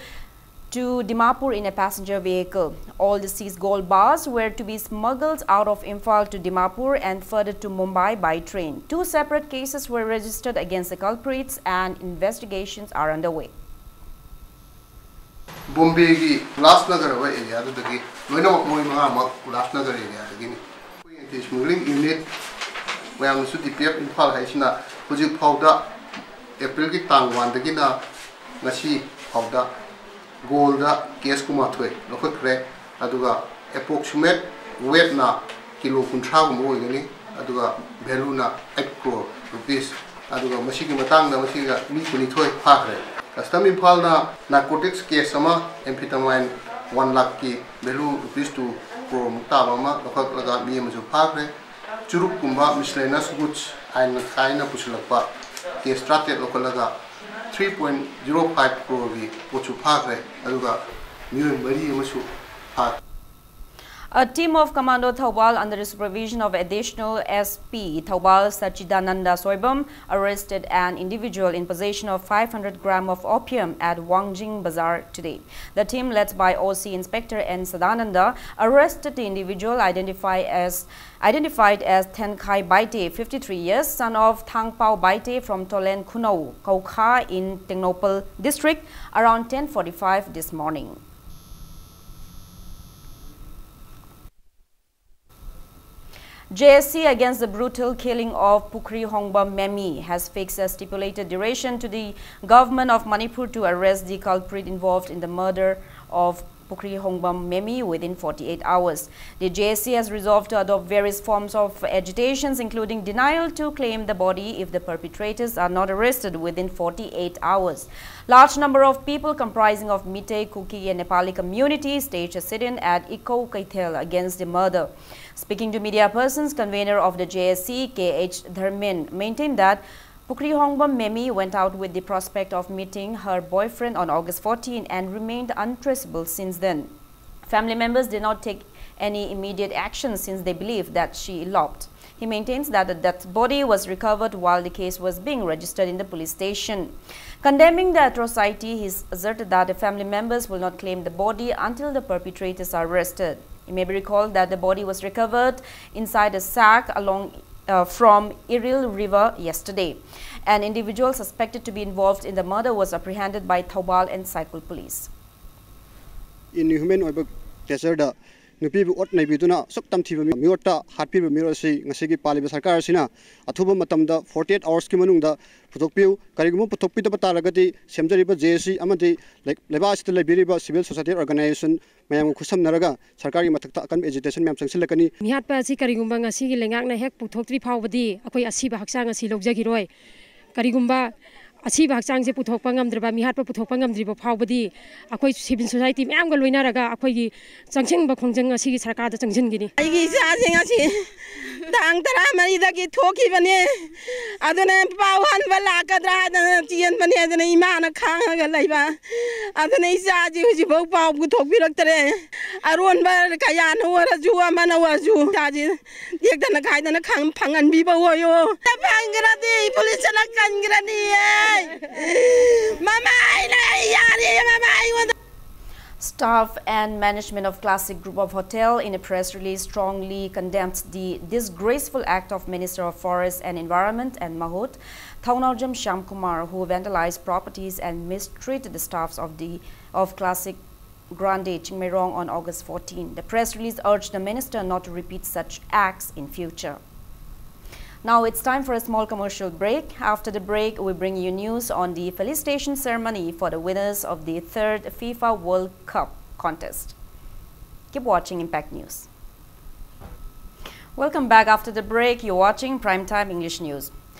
to Dimapur in a passenger vehicle. All the seized gold bars were to be smuggled out of Imphal to Dimapur and further to Mumbai by train. Two separate cases were registered against the culprits and investigations are underway. ꯕꯣꯝꯕꯦꯒꯤ Ulhasnagar ꯍꯥꯏꯕ ꯑꯦꯔꯤꯌꯥꯗꯨꯗꯒꯤ ꯂꯣꯏꯅꯃꯛ ꯃꯣꯏ ꯃꯉꯥꯃꯛ ꯎꯜꯍꯥꯁꯅꯒꯔ ꯑꯦꯔꯤꯌꯥꯗꯒꯤꯅꯤ꯫ ꯑꯩꯈꯣꯏ anti ꯁ꯭ꯃꯒ꯭ꯂꯤꯡ unit, ꯃꯌꯥꯝꯅꯁꯨ ꯗꯤ P F Imphal ꯍꯥꯏꯁꯤꯅ ꯍꯧꯖꯤꯛ ꯐꯥꯎꯗ ꯑꯦꯄ꯭ꯔꯤꯜꯒꯤ ꯇꯥꯡ ꯋꯥꯟꯗꯒꯤꯅ ꯉꯁꯤ ꯐꯥꯎꯗ ꯒꯣꯜꯗ ꯀꯦꯁ ꯀꯨꯟꯃꯥꯊꯣꯏ ꯂꯧꯈꯠꯈ꯭ꯔꯦ꯫ ꯑꯗꯨꯒ ꯑꯦꯄ꯭ꯔꯣꯛꯁꯤꯃꯦꯠ ꯋꯦꯠꯅ ꯀꯤꯂꯣ ꯀꯨꯟꯊ꯭ꯔꯥꯒꯨꯝꯕ ꯑꯣꯏꯒꯅꯤ꯫ ꯑꯗꯨꯒ ꯚꯦꯂꯨꯅ ꯑꯩꯠ ꯀ꯭ꯔꯣꯔ ꯔꯨꯄꯤꯁ꯫ ꯑꯗꯨꯒ ꯃꯁꯤꯒꯤ ꯃꯇꯥꯡꯗ ꯃꯁꯤꯒ ꯃꯤ ꯀꯨꯟꯅꯤꯊꯣꯏ ꯐꯥꯈ꯭ꯔꯦ꯫ ꯀꯁꯇꯝ ꯏꯝꯐꯥꯜꯅ ꯅꯥꯔꯀꯣꯇꯤꯛꯁ ꯀꯦꯁ ꯑꯃ, ꯑꯦꯝꯐꯤꯇꯥꯃꯥꯏꯟ ꯋꯥꯟ ꯂꯥꯛꯀꯤ ꯚꯦꯂꯨ ꯔꯨꯄꯤꯁ ꯇꯨ ꯀ꯭ꯔꯣꯔꯃꯨꯛ ꯇꯥꯕ ꯑꯃ ꯂꯧꯈꯠꯂꯒ ꯃꯤ ꯑꯃꯁꯨ ꯐꯥꯈ꯭ꯔꯦ꯫ ꯆꯨꯔꯨꯞꯀꯨꯝꯕ ꯃꯤꯁꯂꯦꯅꯁ ꯒꯨꯗꯁ ꯑꯥꯏꯟ ꯀꯥꯏꯅ ꯄꯨꯁꯤꯜꯂꯛꯄ ꯀꯦꯁ ꯇꯔꯥꯇꯔꯦꯠ ꯂꯧꯈꯠꯂꯒ ꯊ꯭ꯔꯤ ꯄꯣꯏꯟ ꯖꯤꯔꯣ ꯐꯥꯏꯚ ꯀ꯭ꯔꯣꯔꯒꯤ ꯄꯣꯠꯁꯨ ꯐꯥꯈ꯭ꯔꯦ꯫ ꯑꯗꯨꯒ ꯃꯤꯑꯣꯏ ꯃꯔꯤ ꯑꯃꯁꯨ ꯐꯥꯈ꯭ꯔꯦ꯫ A team of Commando Thoubal under the supervision of Additional S P Thoubal Sachidananda Soibam arrested an individual in possession of five hundred gram of opium at Wangjing Bazar today. The team, led by O C Inspector N Sadananda, arrested the individual identified as identified as Thenkhai Baite, fifty-three years, son of Thangpao Baite from Tolen Khunou, Kaukha in Tengnoupal district, around ten forty-five this morning. J S C against the brutal killing of Pukhri Hongba Memi has fixed a stipulated duration to the government of Manipur to arrest the culprit involved in the murder of Pukri Hongbam Memi within forty-eight hours. The J S C has resolved to adopt various forms of agitations, including denial to claim the body if the perpetrators are not arrested within forty-eight hours. Large number of people comprising of Meitei, Kuki and Nepali community staged a sit-in at Iko Keithel against the murder. Speaking to media persons, convener of the J S C, K H Dharmin, maintained that Pukri Hongbam Memi went out with the prospect of meeting her boyfriend on August fourteen and remained untraceable since then. Family members did not take any immediate action since they believed that she eloped. He maintains that the dead body was recovered while the case was being registered in the police station. Condemning the atrocity, he asserted that the family members will not claim the body until the perpetrators are arrested. It may be recalled that the body was recovered inside a sack along, uh, from Iril River yesterday. An individual suspected to be involved in the murder was apprehended by Thoubal and Saikul police. Inhuman ꯑꯣꯏꯕ ꯇꯦꯆꯔꯗ ꯅꯨꯄꯤꯕꯨ ꯑꯣꯠ ꯅꯩꯕꯤꯗꯨꯅ ꯑꯁꯨꯛ ꯇꯝꯊꯤꯕ ꯃꯤꯑꯣꯠꯇ ꯍꯥꯠꯄꯤꯕ ꯃꯤꯑꯣꯠ ꯑꯁꯤ ꯉꯁꯤꯒꯤ ꯄꯥꯜꯂꯤꯕ ꯁꯔꯀꯥꯔ ꯑꯁꯤꯅ ꯑꯊꯨꯕ ꯃꯇꯝꯗ forty eight hours ꯀꯤ ꯃꯅꯨꯡꯗ ꯄꯨꯊꯣꯛꯄꯤꯌꯨ꯫ ꯀꯔꯤꯒꯨꯝꯕ ꯄꯨꯊꯣꯛꯄꯤꯗꯕ ꯇꯥꯔꯒꯗꯤ ꯁꯦꯝꯖꯔꯤꯕ J S C ꯑꯃꯗꯤ ꯂꯩ-, ꯂꯩꯕꯥꯛ ꯑꯁꯤꯗ ꯂꯩꯕꯤꯔꯤꯕ civil society organization ꯃꯌꯥꯝꯒ ꯈꯨꯠꯁꯝꯅꯔꯒ ꯁꯔꯀꯥꯔꯒꯤ ꯃꯊꯛꯇ ꯑꯀꯟꯕ agitation ꯃꯌꯥꯝ ꯆꯪꯁꯤꯜꯂꯛꯀꯅꯤ꯫ ꯃꯤꯍꯥꯠꯄ ꯑꯁꯤ ꯀꯔꯤꯒꯨꯝꯕ ꯉꯁꯤꯒꯤ ꯂꯩꯉꯥꯛꯅ ꯍꯦꯛ ꯄꯨꯊꯣꯛꯇ꯭ꯔꯤ ꯐꯥꯎꯕꯗꯤ ꯑꯩꯈꯣꯏ ꯑꯁꯤꯕ ꯍꯛꯆꯥꯡ ꯑꯁꯤ ꯂꯧꯖꯈꯤꯔꯣꯏ꯫ ꯀꯔꯤꯒꯨꯝꯕ ꯑꯁꯤꯕ ꯍꯛꯆꯥꯡꯁꯦ ꯄꯨꯊꯣꯛꯄ ꯉꯝꯗ꯭ꯔꯕ, ꯃꯤꯍꯥꯠꯄ ꯄꯨꯊꯣꯛꯄ ꯉꯝꯗ꯭ꯔꯤꯕ ꯐꯥꯎꯕꯗꯤ ꯑꯩꯈꯣꯏ civil society ꯃꯌꯥꯝꯒ ꯂꯣꯏꯅꯔꯒ ꯑꯩꯈꯣꯏꯒꯤ ꯆꯪꯁꯤꯟꯕ ꯈꯣꯡꯖꯪ ꯑꯁꯤꯒꯤ ꯁꯔꯀꯥꯔꯗ ꯆꯪꯁꯤꯟꯈꯤꯅꯤ꯫ ꯑꯩꯒꯤ ꯏꯆꯥꯁꯤꯡ ꯑꯁꯤ ꯇꯥꯡ ꯇꯔꯥꯃꯔꯤꯗꯒꯤ ꯊꯣꯛꯈꯤꯕꯅꯦ꯫ ꯑꯗꯨꯅ ꯄꯥꯎ ꯍꯟꯕ ꯂꯥꯛꯀꯗ꯭ꯔꯥ ꯍꯥꯏꯗꯅ ꯆꯦꯟꯕꯅꯦ꯫ ꯑꯗꯨꯅ ꯏꯃꯥꯅ ꯈꯥꯡꯉꯒ ꯂꯩꯕ꯫ ꯑꯗꯨꯅ ꯏꯆꯥꯁꯤ ꯍꯧꯖꯤꯛꯐꯥꯎ ꯄꯥꯎ ꯄꯨꯊꯣꯛꯄꯤꯔꯛꯇ꯭ꯔꯦ꯫ ꯑꯔꯣꯟꯕ ꯀꯌꯥꯅ ꯑꯣꯏꯔꯁꯨ ꯑꯃꯅ ꯑꯣꯏꯔꯁꯨ ꯏꯆꯥꯁꯤ ꯇꯦꯛꯇꯅ ꯀꯥꯏꯗꯅ ꯈꯪ-, ꯐꯪꯍꯟꯕꯤꯕ ꯑꯣꯏꯌꯣ꯫ ꯐꯪꯈ꯭ꯔꯗꯤ ꯄꯨꯂꯤꯁꯅ ꯀꯟꯈ꯭ꯔꯅꯤꯌꯦ꯫ ꯃꯃꯥꯏꯅ ꯑꯩ ꯌꯥꯔꯦ, ꯃꯃꯥ ꯑꯩꯉꯣꯟꯗ꯫ Staff and management of Classic Group of Hotel, in a press release, strongly condemns the disgraceful act of Minister of Forest and Environment and Mahut, Thaonaojam Shyamkumar, who vandalized properties and mistreated the staffs of the, of Classic Grande Chingmeirong on August fourteen. The press release urged the minister not to repeat such acts in future. Now it's time for a small commercial break. After the break, we bring you news on the felicitation ceremony for the winners of the third FIFA World Cup. contest. Keep watching Impact News. Welcome back after the break. You're watching Primetime English News.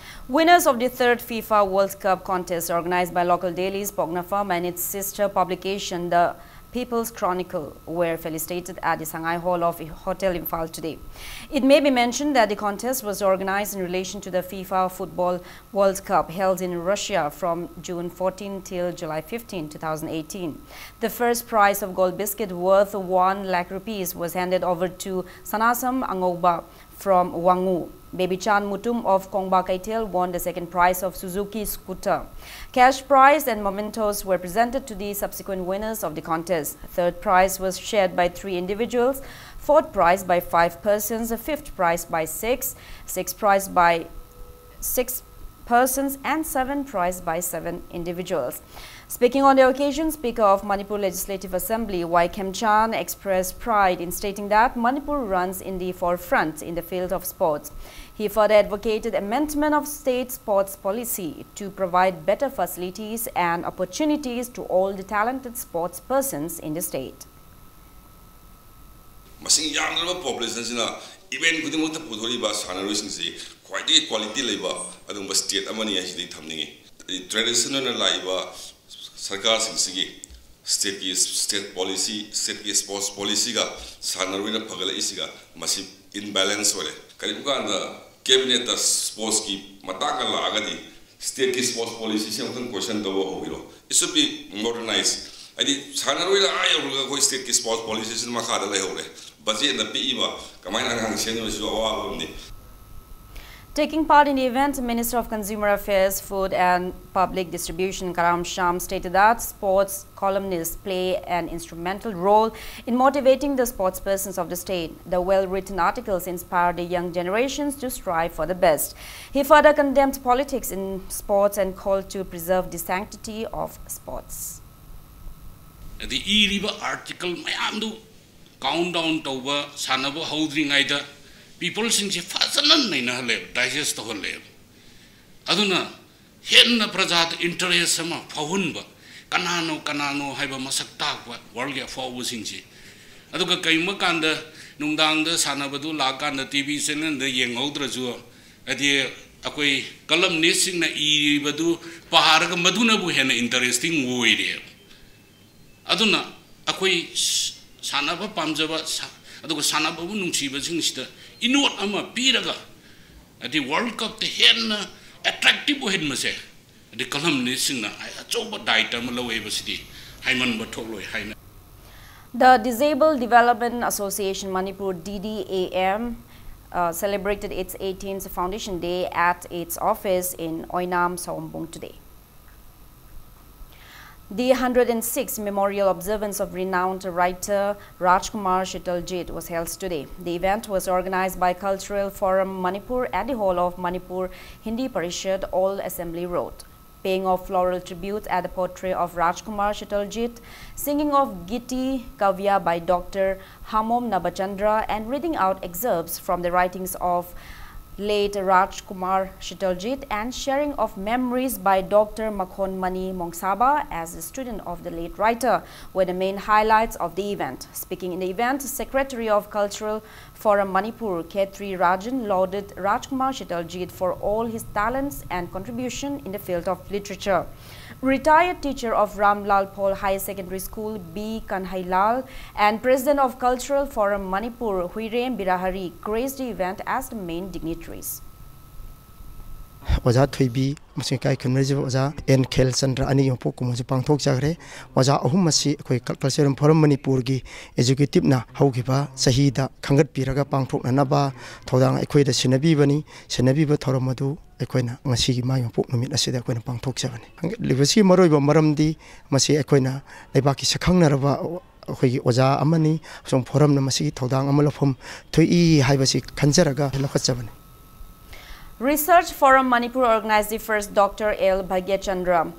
Winners of the third FIFA World Cup contest organized by local dailies Poknafam and its sister publication, the People's Chronicle, were felicitated at the Sangai Hall of Hotel Imphal today. It may be mentioned that the contest was organized in relation to the FIFA Football World Cup held in Russia from June fourteen till July fifteen, two thousand eighteen. The first prize of gold biscuit worth one lakh rupees was handed over to Sanasam Angoba from Wangu. Baby Chan Mutum of Kongba Kaitel won the second prize of Suzuki scooter. Cash prize and mementos were presented to the subsequent winners of the contest. Third prize was shared by three individuals, fourth prize by five persons, fifth prize by six, sixth prize by six persons, and seventh prize by seven individuals. Speaking on the occasion, Speaker of Manipur Legislative Assembly Y Khemchand expressed pride in stating that Manipur runs in the forefront in the field of sports. He further advocated amendment of state sports policy to provide better facilities and opportunities to all the talented sports persons in the state. ꯃꯁꯤꯡ ꯌꯥꯝꯗ꯭ꯔꯕ ꯄꯣꯄꯨꯂꯦꯁꯟꯁꯤꯅ event ꯈꯨꯗꯤꯡꯃꯛꯇ ꯄꯨꯊꯣꯔꯛꯏꯕ ꯁꯥꯟꯅꯔꯣꯏꯁꯤꯡꯁꯤ ꯈ꯭ꯋꯥꯏꯗꯒꯤ quality ꯂꯩꯕ ꯑꯗꯨꯒꯨꯝꯕ state ꯑꯃꯅꯤ ꯍꯥꯏꯁꯤꯗꯤ ꯊꯝꯅꯤꯡꯉꯤ꯫ Tradition ꯑꯣꯏꯅ ꯂꯥꯛꯏꯕ ꯁꯔꯀꯥꯔꯁꯤꯡꯁꯤꯒꯤ ꯁ꯭ꯇꯦꯠꯀꯤ ꯁ꯭ꯇꯦꯠ ꯄꯣꯂꯤꯁꯤ, ꯁ꯭ꯇꯦꯠꯀꯤ ꯁ꯭ꯄꯣꯔꯠꯁ ꯄꯣꯂꯤꯁꯤꯒ ꯁꯥꯟꯅꯔꯣꯏꯅ ꯐꯒꯠꯂꯛꯏꯁꯤꯒ ꯃꯁꯤ ꯏꯟꯕꯦꯂꯦꯟꯁ ꯑꯣꯏꯔꯦ꯫ ꯀꯔꯤꯒꯨꯝꯕ ꯀꯥꯟꯗ ꯀꯦꯕꯤꯅꯦꯠꯇ ꯁ꯭ꯄꯣꯔꯠꯁꯀꯤ ꯃꯇꯥꯡꯒ ꯂꯥꯛꯑꯒꯗꯤ ꯁ꯭ꯇꯦꯠꯀꯤ ꯁ꯭ꯄꯣꯔꯠꯁ ꯄꯣꯂꯤꯁꯤꯁꯦ ꯑꯃꯨꯛꯇꯪ ꯀꯣꯏꯁꯟ ꯇꯧꯕ ꯍꯧꯕꯤꯔꯣ꯫ It should be modernized. ꯍꯥꯏꯗꯤ ꯁꯥꯟꯅꯔꯣꯏꯅ ꯑꯥ ꯌꯧꯔꯒ ꯑꯩꯈꯣꯏ ꯁ꯭ꯇꯦꯠꯀꯤ ꯁ꯭ꯄꯣꯔꯠꯁ ꯄꯣꯂꯤꯁꯤꯁꯤꯅ ꯃꯈꯥꯗ ꯂꯩꯍꯧꯔꯦ꯫ ꯕꯖꯦꯠꯅ ꯄꯤꯛꯏꯕ, ꯀꯃꯥꯏꯅ ꯑꯉꯥꯡ ꯁꯦꯝꯗꯣꯏꯅꯣꯁꯤꯁꯨ ꯑꯋꯥꯕ ꯑꯃꯅꯤ꯫ Taking part in the event, Minister of Consumer Affairs, Food and Public Distribution Karam Shyam stated that sports columnists play an instrumental role in motivating the sports persons of the state. The well-written articles inspire the young generations to strive for the best. He further condemned politics in sports and called to preserve the sanctity of sports. ꯑꯗꯩ ꯏꯔꯤꯕ article ꯃꯌꯥꯝꯗꯨ ꯀꯥꯎꯟ down ꯇꯧꯕ, ꯁꯥꯟꯅꯕ ꯍꯧꯗ꯭ꯔꯤꯉꯩꯗ ꯄꯤꯄꯜꯁꯤꯡꯁꯦ ꯐꯖꯅ ꯅꯩꯅꯍꯜꯂꯦꯕ, digest ꯇꯧꯍꯜꯂꯦꯕ꯫ ꯑꯗꯨꯅ ꯍꯦꯟꯅ ꯄ꯭ꯔꯖꯥꯗ ꯏꯟꯇꯔꯦꯁ ꯑꯃ ꯐꯥꯎꯍꯟꯕ, ꯀꯅꯥꯅꯣ ꯀꯅꯥꯅꯣ ꯍꯥꯏꯕ ꯃꯁꯛ ꯇꯥꯛꯄ ꯋꯥꯔꯜꯒꯤ ꯑꯐꯥꯎꯕꯁꯤꯡꯁꯤ꯫ ꯑꯗꯨꯒ ꯀꯔꯤꯒꯨꯝꯕ ꯀꯥꯟꯗ ꯅꯨꯡꯗꯥꯡꯗ ꯁꯥꯟꯅꯕꯗꯨ ꯂꯥꯛꯀꯥꯟꯗ ꯇꯤ ꯚꯤ ꯆꯦꯅꯦꯜꯗ ꯌꯦꯡꯍꯧꯗ꯭ꯔꯁꯨ, ꯍꯥꯏꯗꯤ ꯑꯩꯈꯣꯏ ꯀꯂꯝꯅꯤꯁꯁꯤꯡꯅ ꯏꯔꯤꯕꯗꯨ ꯄꯥꯔꯒ ꯃꯗꯨꯅꯕꯨ ꯍꯦꯟꯅ ꯏꯟꯇꯔꯦꯁꯇꯤꯡ ꯑꯣꯏꯔꯦꯕ꯫ ꯑꯗꯨꯅ ꯑꯩꯈꯣꯏ ꯁ-, ꯁꯥꯟꯅꯕ ꯄꯥꯝꯖꯕ ꯁ-, ꯑꯗꯨꯒ ꯁꯥꯟꯅꯕꯕꯨ ꯅꯨꯡꯁꯤꯕꯁꯤꯡꯁꯤꯗ ꯏꯅꯣꯠ ꯑꯃ ꯄꯤꯔꯒ, ꯍꯥꯏꯗꯤ ꯋꯥꯔꯜ ꯀꯞꯇ ꯍꯦꯟꯅ ꯑꯦꯇ꯭ꯔꯦꯛꯇꯤꯚ ꯑꯣꯏꯍꯟꯕꯁꯦ, ꯍꯥꯏꯗꯤ ꯀꯂꯝꯅꯤꯁꯁꯤꯡꯅ ꯑꯆꯧꯕ ꯗꯥꯏꯇ ꯑꯃ ꯂꯧꯋꯦꯕꯁꯤꯗꯤ ꯍꯥꯏꯃꯟꯕ ꯊꯣꯛꯂꯣꯏ ꯍꯥꯏꯅ꯫ The Disabled Development Association Manipur, D D A M, uh, celebrated its eighteenth Foundation Day at its office in Oinam, Sawombung today. The hundred and sixth memorial observance of renowned writer Rajkumar Shitaljit was held today. The event was organized by Cultural Forum Manipur at the hall of Manipur Hindi Parishad, Old Assembly Road. Paying of floral tributes at the portrait of Rajkumar Shitaljit, singing of Giti Kavya by Doctor Hamom Nabachandra, and reading out excerpts from the writings of late Rajkumar Shitaljit and sharing of memories by Doctor Makhon Mani Mongsaba as a student of the late writer were the main highlights of the event. Speaking in the event, Secretary of Cultural Forum Manipur, Khetri Rajan, lauded Rajkumar Shitaljit for all his talents and contribution in the field of literature. Retired teacher of Ramlal Paul Higher Secondary School, B Kanhailal, and President of Cultural Forum Manipur, Huirem Birahari, graced the event as the main dignitaries. ꯑꯣꯖꯥ ꯊꯣꯏꯕꯤ ꯑꯃꯁꯨꯡ ꯏꯀꯥꯏ ꯈꯨꯝꯅꯖꯕ ꯑꯣꯖꯥ and Khel Chandra ꯑꯅꯤꯒꯤ ꯃꯄꯣꯛ ꯀꯨꯝꯑꯣꯟꯁꯨ ꯄꯥꯡꯊꯣꯛꯆꯈ꯭ꯔꯦ꯫ ꯑꯣꯖꯥ ꯑꯍꯨꯝ ꯑꯁꯤ ꯑꯩꯈꯣꯏ ꯀꯜ-, ꯀꯜꯆꯔꯦꯜ ꯐꯣꯔꯝ ꯃꯅꯤꯄꯨꯔꯒꯤ ꯑꯦꯛꯖꯤꯀ꯭ꯌꯨꯇꯤꯞꯅ ꯍꯧꯈꯤꯕ ꯆꯍꯤꯗ ꯈꯟꯒꯠꯄꯤꯔꯒ ꯄꯥꯡꯊꯣꯛꯅꯅꯕ ꯊꯧꯗꯥꯡ ꯑꯩꯈꯣꯏꯗ ꯁꯤꯟꯅꯕꯤꯕꯅꯤ꯫ ꯁꯤꯟꯅꯕꯤꯕ ꯊꯧꯔꯝ ꯑꯗꯨ ꯑꯩꯈꯣꯏꯅ ꯉꯁꯤꯒꯤ ꯃꯥꯒꯤ ꯃꯄꯣꯛ ꯅꯨꯃꯤꯠ ꯑꯁꯤꯗ ꯑꯩꯈꯣꯏꯅ ꯄꯥꯡꯊꯣꯛꯆꯕꯅꯤ꯫ ꯈꯟꯒꯠꯂꯤꯕꯁꯤꯒꯤ ꯃꯔꯨꯑꯣꯏꯕ ꯃꯔꯝꯗꯤ ꯃꯁꯤ ꯑꯩꯈꯣꯏꯅ ꯂꯩꯕꯥꯛꯀꯤ ꯁꯛꯈꯪꯅꯔꯕ ꯑꯩꯈꯣꯏꯒꯤ ꯑꯣꯖꯥ ꯑꯃꯅꯤ, ꯑꯃꯁꯨꯡ ꯐꯣꯔꯝꯅ ꯃꯁꯤꯒꯤ ꯊꯧꯗꯥꯡ ꯑꯃ ꯂꯧꯐꯝ ꯊꯣꯛꯏ ꯍꯥꯏꯕꯁꯤ ꯈꯟꯖꯔꯒ ꯂꯧꯈꯠꯆꯕꯅꯤ꯫ Research Forum Manipur organized the first Doctor L Bhagyachandra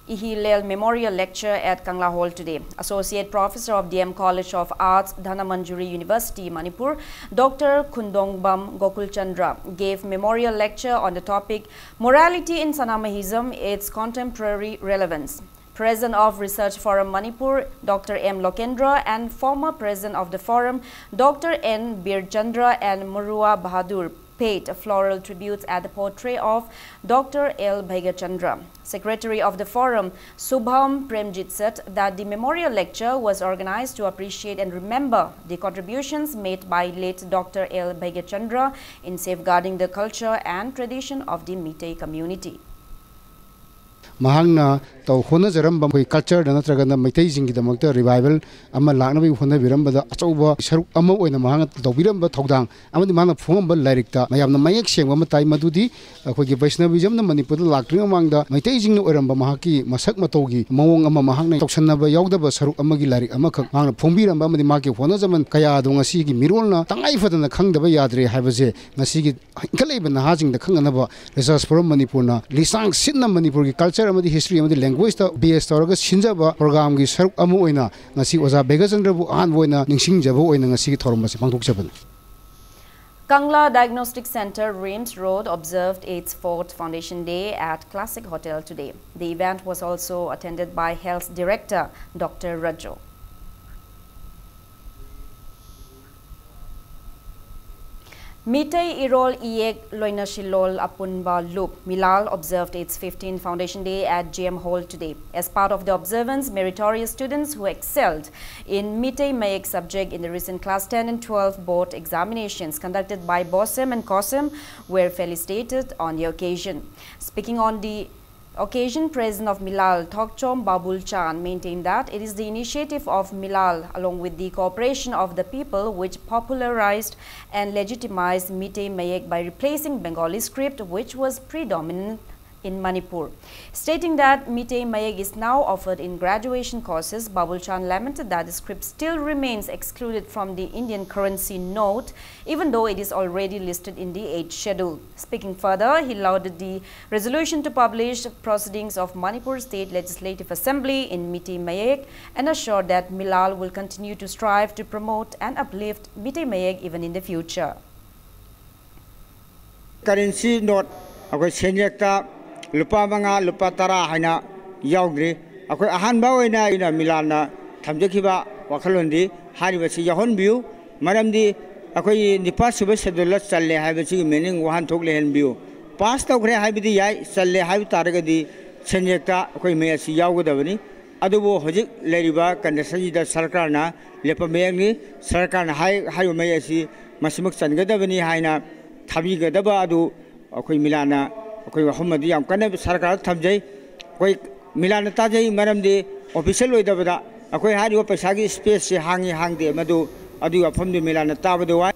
Ihilel Memorial Lecture at Kangla Hall today. Associate Professor of D M College of Arts, Dhanamanjuri University, Manipur, Doctor Khundongbam Gokul Chandra gave memorial lecture on the topic Morality in Sanamahism, Its Contemporary Relevance. President of Research Forum Manipur, Doctor M Lokendra, and former President of the Forum, Doctor N Birchandra and Murua Bahadur, paid floral tributes at the portrait of Doctor L Bhaigachandra. Secretary of the Forum, Subham Premjit, said that the memorial lecture was organized to appreciate and remember the contributions made by late Doctor L Bhaigachandra in safeguarding the culture and tradition of the Meitei community. ꯃꯍꯥꯛꯅ ꯇꯧ ꯍꯣꯠꯅꯖꯔꯝꯕ ꯑꯩꯈꯣꯏ ꯀꯜꯆꯔꯗ ꯅꯠꯇ꯭ꯔꯒꯅ ꯃꯩꯇꯩꯁꯤꯡꯒꯤꯗꯃꯛꯇ ꯔꯤꯚꯥꯏꯕꯦꯜ ꯑꯃ ꯂꯥꯛꯅꯕꯒꯤ ꯍꯣꯠꯅꯕꯤꯔꯝꯕꯗ ꯑꯆꯧꯕ ꯁꯔꯨꯛ ꯑꯃ ꯑꯣꯏꯅ ꯃꯍꯥꯛꯅ ꯇꯧꯕꯤꯔꯝꯕ ꯊꯧꯗꯥꯡ ꯑꯃꯗꯤ ꯃꯍꯥꯛꯅ ꯐꯣꯡꯉꯝꯕ ꯂꯥꯏꯔꯤꯛꯇ ꯃꯌꯥꯝꯅ ꯃꯌꯦꯛ ꯁꯦꯡꯕ ꯑꯃ ꯇꯥꯏ꯫ ꯃꯗꯨꯗꯤ ꯑꯩꯈꯣꯏꯒꯤ ꯕꯩꯁꯅꯕꯤꯖꯝꯅ ꯃꯅꯤꯄꯨꯔꯗ ꯂꯥꯛꯇ꯭ꯔꯤꯉꯩ ꯃꯃꯥꯡꯗ ꯃꯩꯇꯩꯁꯤꯡꯅ ꯑꯣꯏꯔꯝꯕ ꯃꯍꯥꯛꯀꯤ ꯃꯁꯛ ꯃꯇꯧꯒꯤ ꯃꯑꯣꯡ ꯑꯃ ꯃꯍꯥꯛꯅ ꯇꯧꯁꯟꯅꯕ ꯌꯥꯎꯗꯕ ꯁꯔꯨꯛ ꯑꯃꯒꯤ ꯂꯥꯏꯔꯤꯛ ꯑꯃꯈꯛ ꯃꯍꯥꯛꯅ ꯐꯣꯡꯕꯤꯔꯝꯕ ꯑꯃꯗꯤ ꯃꯍꯥꯛꯀꯤ ꯍꯣꯠꯅꯖꯃꯟ ꯀꯌꯥ ꯑꯗꯨ ꯉꯁꯤꯒꯤ ꯃꯤꯔꯣꯜꯅ ꯇꯉꯥꯏ ꯐꯗꯅ ꯈꯪꯗꯕ ꯌꯥꯗ꯭ꯔꯦ ꯍꯥꯏꯕꯁꯦ ꯉꯁꯤꯒꯤ ꯏꯟꯈꯠꯂꯛꯏꯕ ꯅꯍꯥꯁꯤꯡꯗ ꯈꯪꯅꯅꯕ ꯔꯤꯁꯔꯁ ꯐꯣꯔꯝ ꯃꯅꯤꯄꯨꯔꯅ ꯂꯤꯁꯥꯡ ꯁꯤꯠꯅ ꯃꯅꯤꯄꯨꯔꯒꯤ ꯀꯜꯆꯔ ꯑꯃꯗꯤ ꯍꯤꯁꯇ꯭ꯔꯤ ꯑꯃꯗꯤ ꯂꯦꯡꯒ꯭ꯋꯦꯖꯇ ꯕꯦꯁ ꯇꯧꯔꯒ ꯁꯤꯟꯖꯕ ꯄ꯭ꯔꯣꯒ꯭ꯔꯥꯝꯒꯤ ꯁꯔꯨꯛ ꯑꯃ ꯑꯣꯏꯅ ꯉꯁꯤ ꯑꯣꯖꯥ ꯕꯦꯒꯆꯟꯗ꯭ꯔꯕꯨ ꯑꯍꯥꯟꯕ ꯑꯣꯏꯅ ꯅꯤꯡꯁꯤꯡꯖꯕ ꯑꯣꯏꯅ ꯉꯁꯤꯒꯤ ꯊꯧꯔꯝ ꯑꯁꯤ ꯄꯥꯡꯊꯣꯛꯆꯕꯅꯤ꯫ Kangla Diagnostic Center, Rims Road, observed its fourth Foundation Day at Classic Hotel today. The event was also attended by Health Director Doctor Rajo. Meitei Irol Iyek Loinashilol Apunba Lup, Milal, observed its fifteenth Foundation Day at G M Hall today. As part of the observance, meritorious students who excelled in Meitei Mayek subject in the recent class ten and twelve board examinations conducted by BOSEM and COSEM were felicitated on the occasion. Speaking on the occasion, President of Milal, Thokchom Babul Chan, maintained that it is the initiative of Milal, along with the cooperation of the people, which popularized and legitimized Meitei Mayek by replacing Bengali script, which was predominant in Manipur. Stating that Meitei Mayek is now offered in graduation courses, Babul Chan lamented that the script still remains excluded from the Indian currency note, even though it is already listed in the eighth Schedule. Speaking further, he lauded the resolution to publish proceedings of Manipur State Legislative Assembly in Meitei Mayek and assured that Milal will continue to strive to promote and uplift Meitei Mayek even in the future. Currency note ꯑꯩꯈꯣꯏ ꯁꯦꯟꯌꯦꯛꯇ ꯂꯨꯄꯥ ꯃꯉꯥ, ꯂꯨꯄꯥ ꯇꯔꯥ ꯍꯥꯏꯅ ꯌꯥꯎꯗ꯭ꯔꯤ꯫ ꯑꯩꯈꯣꯏ ꯑꯍꯥꯟꯕ ꯑꯣꯏꯅ ꯑꯩꯅ ꯃꯤꯂꯥꯟꯅ ꯊꯝꯖꯈꯤꯕ ꯋꯥꯈꯜꯂꯣꯟꯗꯤ ꯍꯥꯏꯔꯤꯕꯁꯤ ꯌꯥꯎꯍꯟꯕꯤꯌꯨ꯫ ꯃꯔꯝꯗꯤ ꯑꯩꯈꯣꯏꯒꯤ ꯅꯤꯄꯥꯜ ꯁꯨꯕ ꯁꯦꯗꯨꯜꯗ ꯆꯜꯂꯦ ꯍꯥꯏꯕꯁꯤꯒꯤ ꯃꯤꯅꯤꯡ ꯋꯥꯍꯟꯊꯣꯛ ꯂꯩꯍꯟꯕꯤꯌꯨ꯫ ꯄꯥꯁ ꯇꯧꯈ꯭ꯔꯦ ꯍꯥꯏꯕꯗꯤ ꯌꯥꯏ, ꯆꯜꯂꯦ ꯍꯥꯏꯕ ꯇꯥꯔꯒꯗꯤ ꯁꯦꯟꯌꯦꯛꯇ ꯑꯩꯈꯣꯏ ꯃꯌꯦꯛ ꯑꯁꯤ ꯌꯥꯎꯒꯗꯕꯅꯤ꯫ ꯑꯗꯨꯕꯨ ꯍꯧꯖꯤꯛ ꯂꯩꯔꯤꯕ ꯀꯟꯗꯤꯁꯟꯁꯤꯗ ꯁꯔꯀꯥꯔꯅ ꯂꯦꯞꯄ ꯃꯌꯦꯛꯅꯤ꯫ ꯁꯔꯀꯥꯔꯅ ꯍꯥꯏ-, ꯍꯥꯏꯔꯤꯕ ꯃꯌꯦꯛ ꯑꯁꯤ ꯃꯁꯤꯃꯛ ꯆꯟꯒꯗꯕꯅꯤ ꯍꯥꯏꯅ ꯊꯥꯕꯤꯒꯗꯕ ꯑꯗꯨ ꯑꯩꯈꯣꯏ ꯃꯤꯂꯥꯟꯅ ꯑꯩꯈꯣꯏ ꯋꯥꯐꯝ ꯑꯗꯨ ꯌꯥꯝ ꯀꯟꯅ ꯁꯔꯀꯥꯔꯗ ꯊꯝꯖꯩ꯫ ꯑꯩꯈꯣꯏ ꯃꯤꯂꯥꯟꯅ ꯇꯥꯖꯩ, ꯃꯔꯝꯗꯤ ꯑꯣꯐꯤꯁꯤꯌꯦꯜ ꯑꯣꯏꯗꯕꯗ ꯑꯩꯈꯣꯏ ꯍꯥꯏꯔꯤꯕ ꯄꯩꯁꯥꯒꯤ ꯁ꯭ꯄꯦꯁꯁꯤ ꯍꯥꯡꯉꯤ ꯍꯥꯡꯗꯦ ꯃꯗꯨ ꯑꯗꯨꯒꯤ ꯋꯥꯐꯝꯗꯨ ꯃꯤꯂꯥꯟꯅ ꯇꯥꯕꯗ ꯋꯥꯏ꯫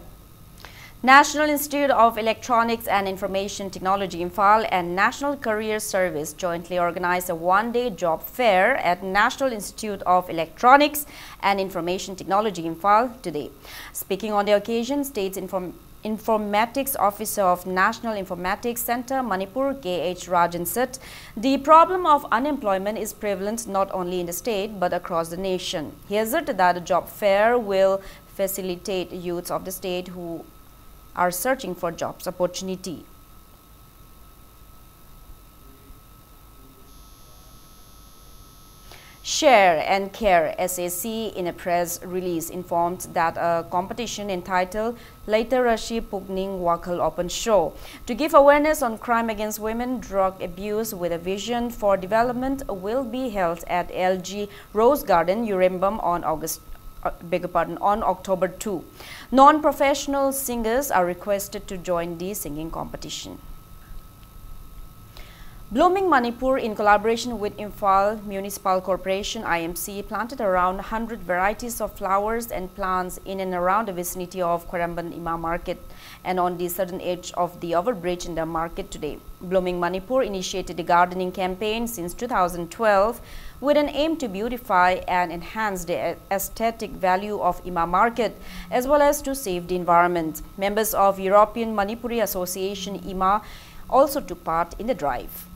National Institute of Electronics and Information Technology Imphal and National Career Service jointly organized a one-day job fair at National Institute of Electronics and Information Technology Imphal today. Speaking on the occasion, State Inform- Informatics Officer of National Informatics Centre, Manipur, K H Rajan said, the problem of unemployment is prevalent not only in the state but across the nation. He asserted that the job fair will facilitate youths of the state who are searching for jobs opportunity. Share and Care S A C, in a press release, informed that a competition entitled Leitarashi Pukning Wakhal Open Show to give awareness on crime against women, drug abuse with a vision for development will be held at L G Rose Garden, Urembam on August, uh, beg your pardon, on October two. Non-professional singers are requested to join the singing competition. Blooming Manipur, in collaboration with Imphal Municipal Corporation, I M C, planted around hundred varieties of flowers and plants in and around the vicinity of Khwaramban Ima Market and on the southern edge of the overbridge in the market today. Blooming Manipur initiated the gardening campaign since two thousand twelve with an aim to beautify and enhance the aesthetic value of Ima Market as well as to save the environment. Members of European Manipuri Association, Ima, also took part in the drive.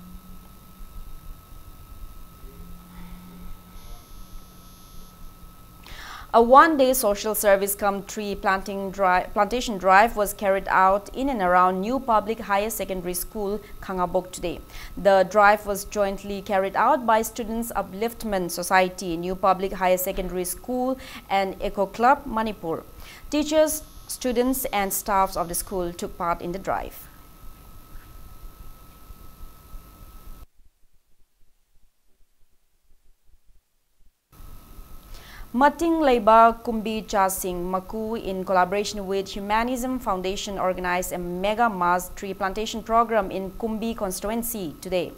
A one-day social service cum tree planting dri-, plantation drive was carried out in and around New Public Higher Secondary School, Khangabok today. The drive was jointly carried out by Students Upliftment Society, New Public Higher Secondary School, and Eco Club Manipur. Teachers, students, and staffs of the school took part in the drive. Mating Leiba Kumbi Chasing Maku, in collaboration with Humanism Foundation, organized a mega mass tree plantation program in Kumbi constituency today.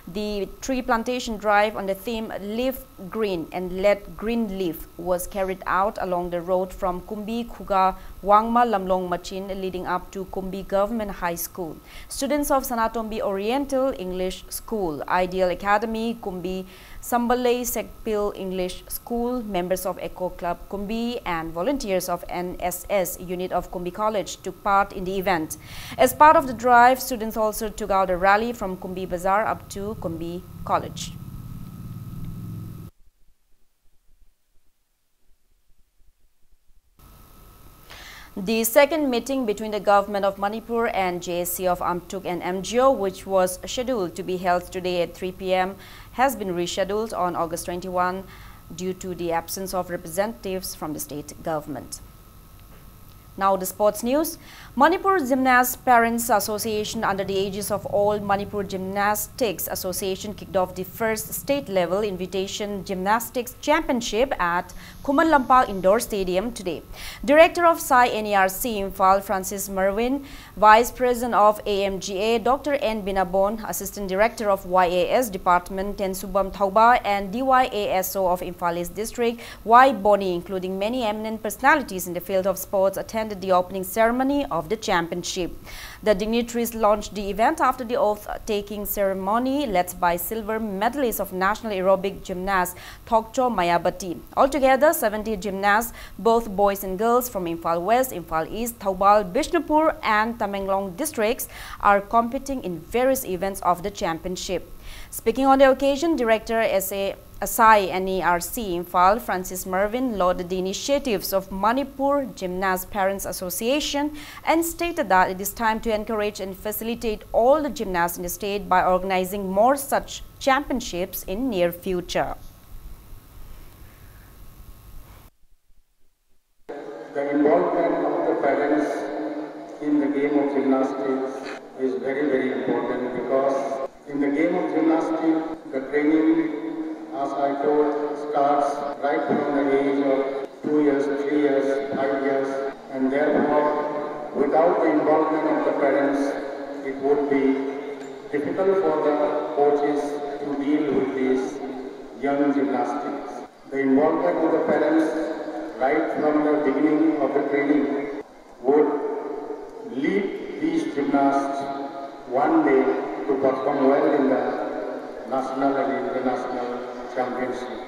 The tree plantation drive on the theme "Live Green and Let Green Live" was carried out along the road from Kumbi Khuga Wangma Lamlong Machin, leading up to Kumbi Government High School. Students of Sanatombi Oriental English School, Ideal Academy, Kumbi Sambalei Sekpil English School, members of Eco Club Kumbi, and volunteers of N S S unit of Kumbi College took part in the event. As part of the drive, students also took out a rally from Kumbi Bazaar up to Kumbi College. The second meeting between the Government of Manipur and J A C of Amtuk and M G O, which was scheduled to be held today at three p m, has been rescheduled on August twenty-one due to the absence of representatives from the state government. Now the sports news. Manipur Gymnast Parents Association, under the aegis of All Manipur Gymnastics Association, kicked off the first state-level invitation gymnastics championship at Khuman Lampak Indoor Stadium today. Director of Psy N E R C Imphal, Francis Marwin, Vice President of A M G A, Doctor N Binabon, Assistant Director of Y A S Department, Tensubam Thauba, and D Y A S O of Imphal East District, Y Boni, including many eminent personalities in the field of sports, attended the opening ceremony of the championship. The dignitaries launched the event after the oath-taking ceremony led by silver medalist of National Aerobic Gymnast Thokcho Mayabati. Altogether, seventy gymnasts, both boys and girls from Imphal West, Imphal East, Thoubal, Bishnupur, and Tamenglong districts, are competing in various events of the championship. Speaking on the occasion, Director S A Asai, N E R C, Imphal, Francis Mervyn lauded the initiatives of Manipur Gymnast Parents Association and stated that it is time to encourage and facilitate all the gymnasts in the state by organizing more such championships in near future. The involvement of the parents in the game of gymnastics is very, very important, because in the game of gymnastics, the training, as I told, starts right from the age of two years, three years, five years, and therefore, without the involvement of the parents, it would be difficult for the coaches to deal with these young gymnastics. The involvement of the parents right from the beginning of the training would lead these gymnasts one day to perform well in the national and international championship.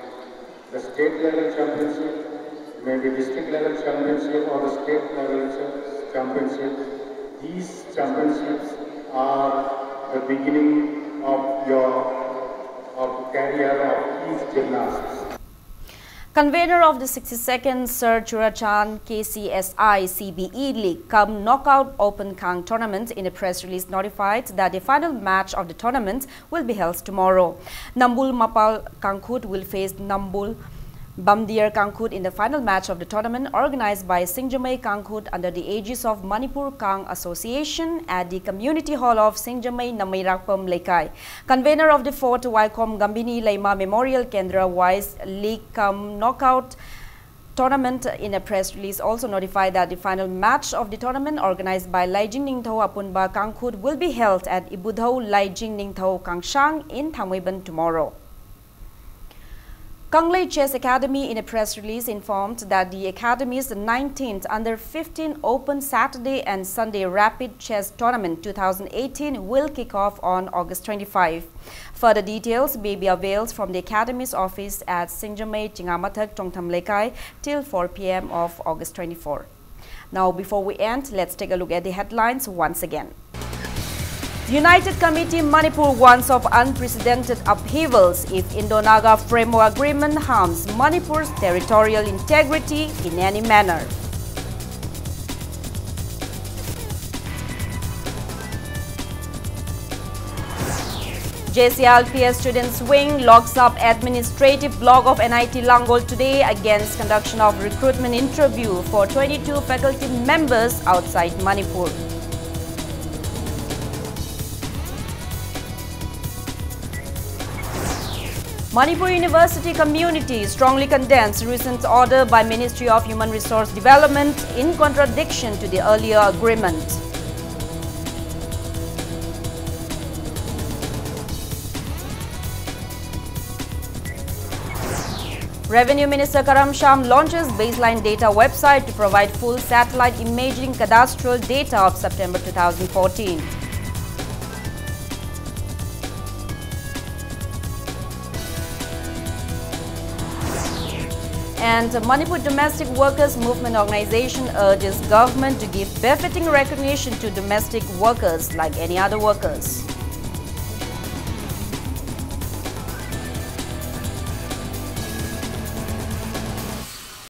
The state level championship, maybe district level championship or the state level championship. These championships are the beginning of your of career of each gymnast. Convener of the sixty-second Sir Churachandpur K C S I C B E League cum Knockout Open Khang Tournament in a press release notified that the final match of the tournament will be held tomorrow. Nambul Mapal Kangkhut will face Nambul Bamdiar Kangkhut in the final match of the tournament organized by Singjamei Kangkhut under the aegis of Manipur Khang Association at the Community Hall of Singjamei Nameirakpam Leikai. Convener of the fourth Waikhom Gambini Leima Memorial Kendra Wise League cum Knockout Tournament in a press release also notified that the final match of the tournament organized by Laijing Ningthou Apunba Kangkhut will be held at Ibudhou Laijing Ningthou Kangshang in Thangmeiban tomorrow. Kanglei Chess Academy in a press release informed that the academy's nineteenth Under fifteen Open Saturday and Sunday Rapid Chess Tournament two thousand eighteen will kick off on August twenty-five. Further details may be availed from the academy's office at Singjamei Chingamathak Tongtham Leikai till four p m of August twenty-four. Now, before we end, let's take a look at the headlines once again. United Committee Manipur warns of unprecedented upheavals if Indo-Naga Framework Agreement harms Manipur's territorial integrity in any manner. J C I L P S Students Wing locks up administrative block of N I T Langol today against conduction of recruitment interview for twenty-two faculty members outside Manipur. Manipur University community strongly condemns recent order by Ministry of Human Resource Development in contradiction to the earlier agreement. Revenue Minister Karam Shyam launches baseline data website to provide full satellite imaging cadastral data of September two thousand fourteen. And Manipur Domestic Workers Movement Organization urges government to give befitting recognition to domestic workers like any other workers.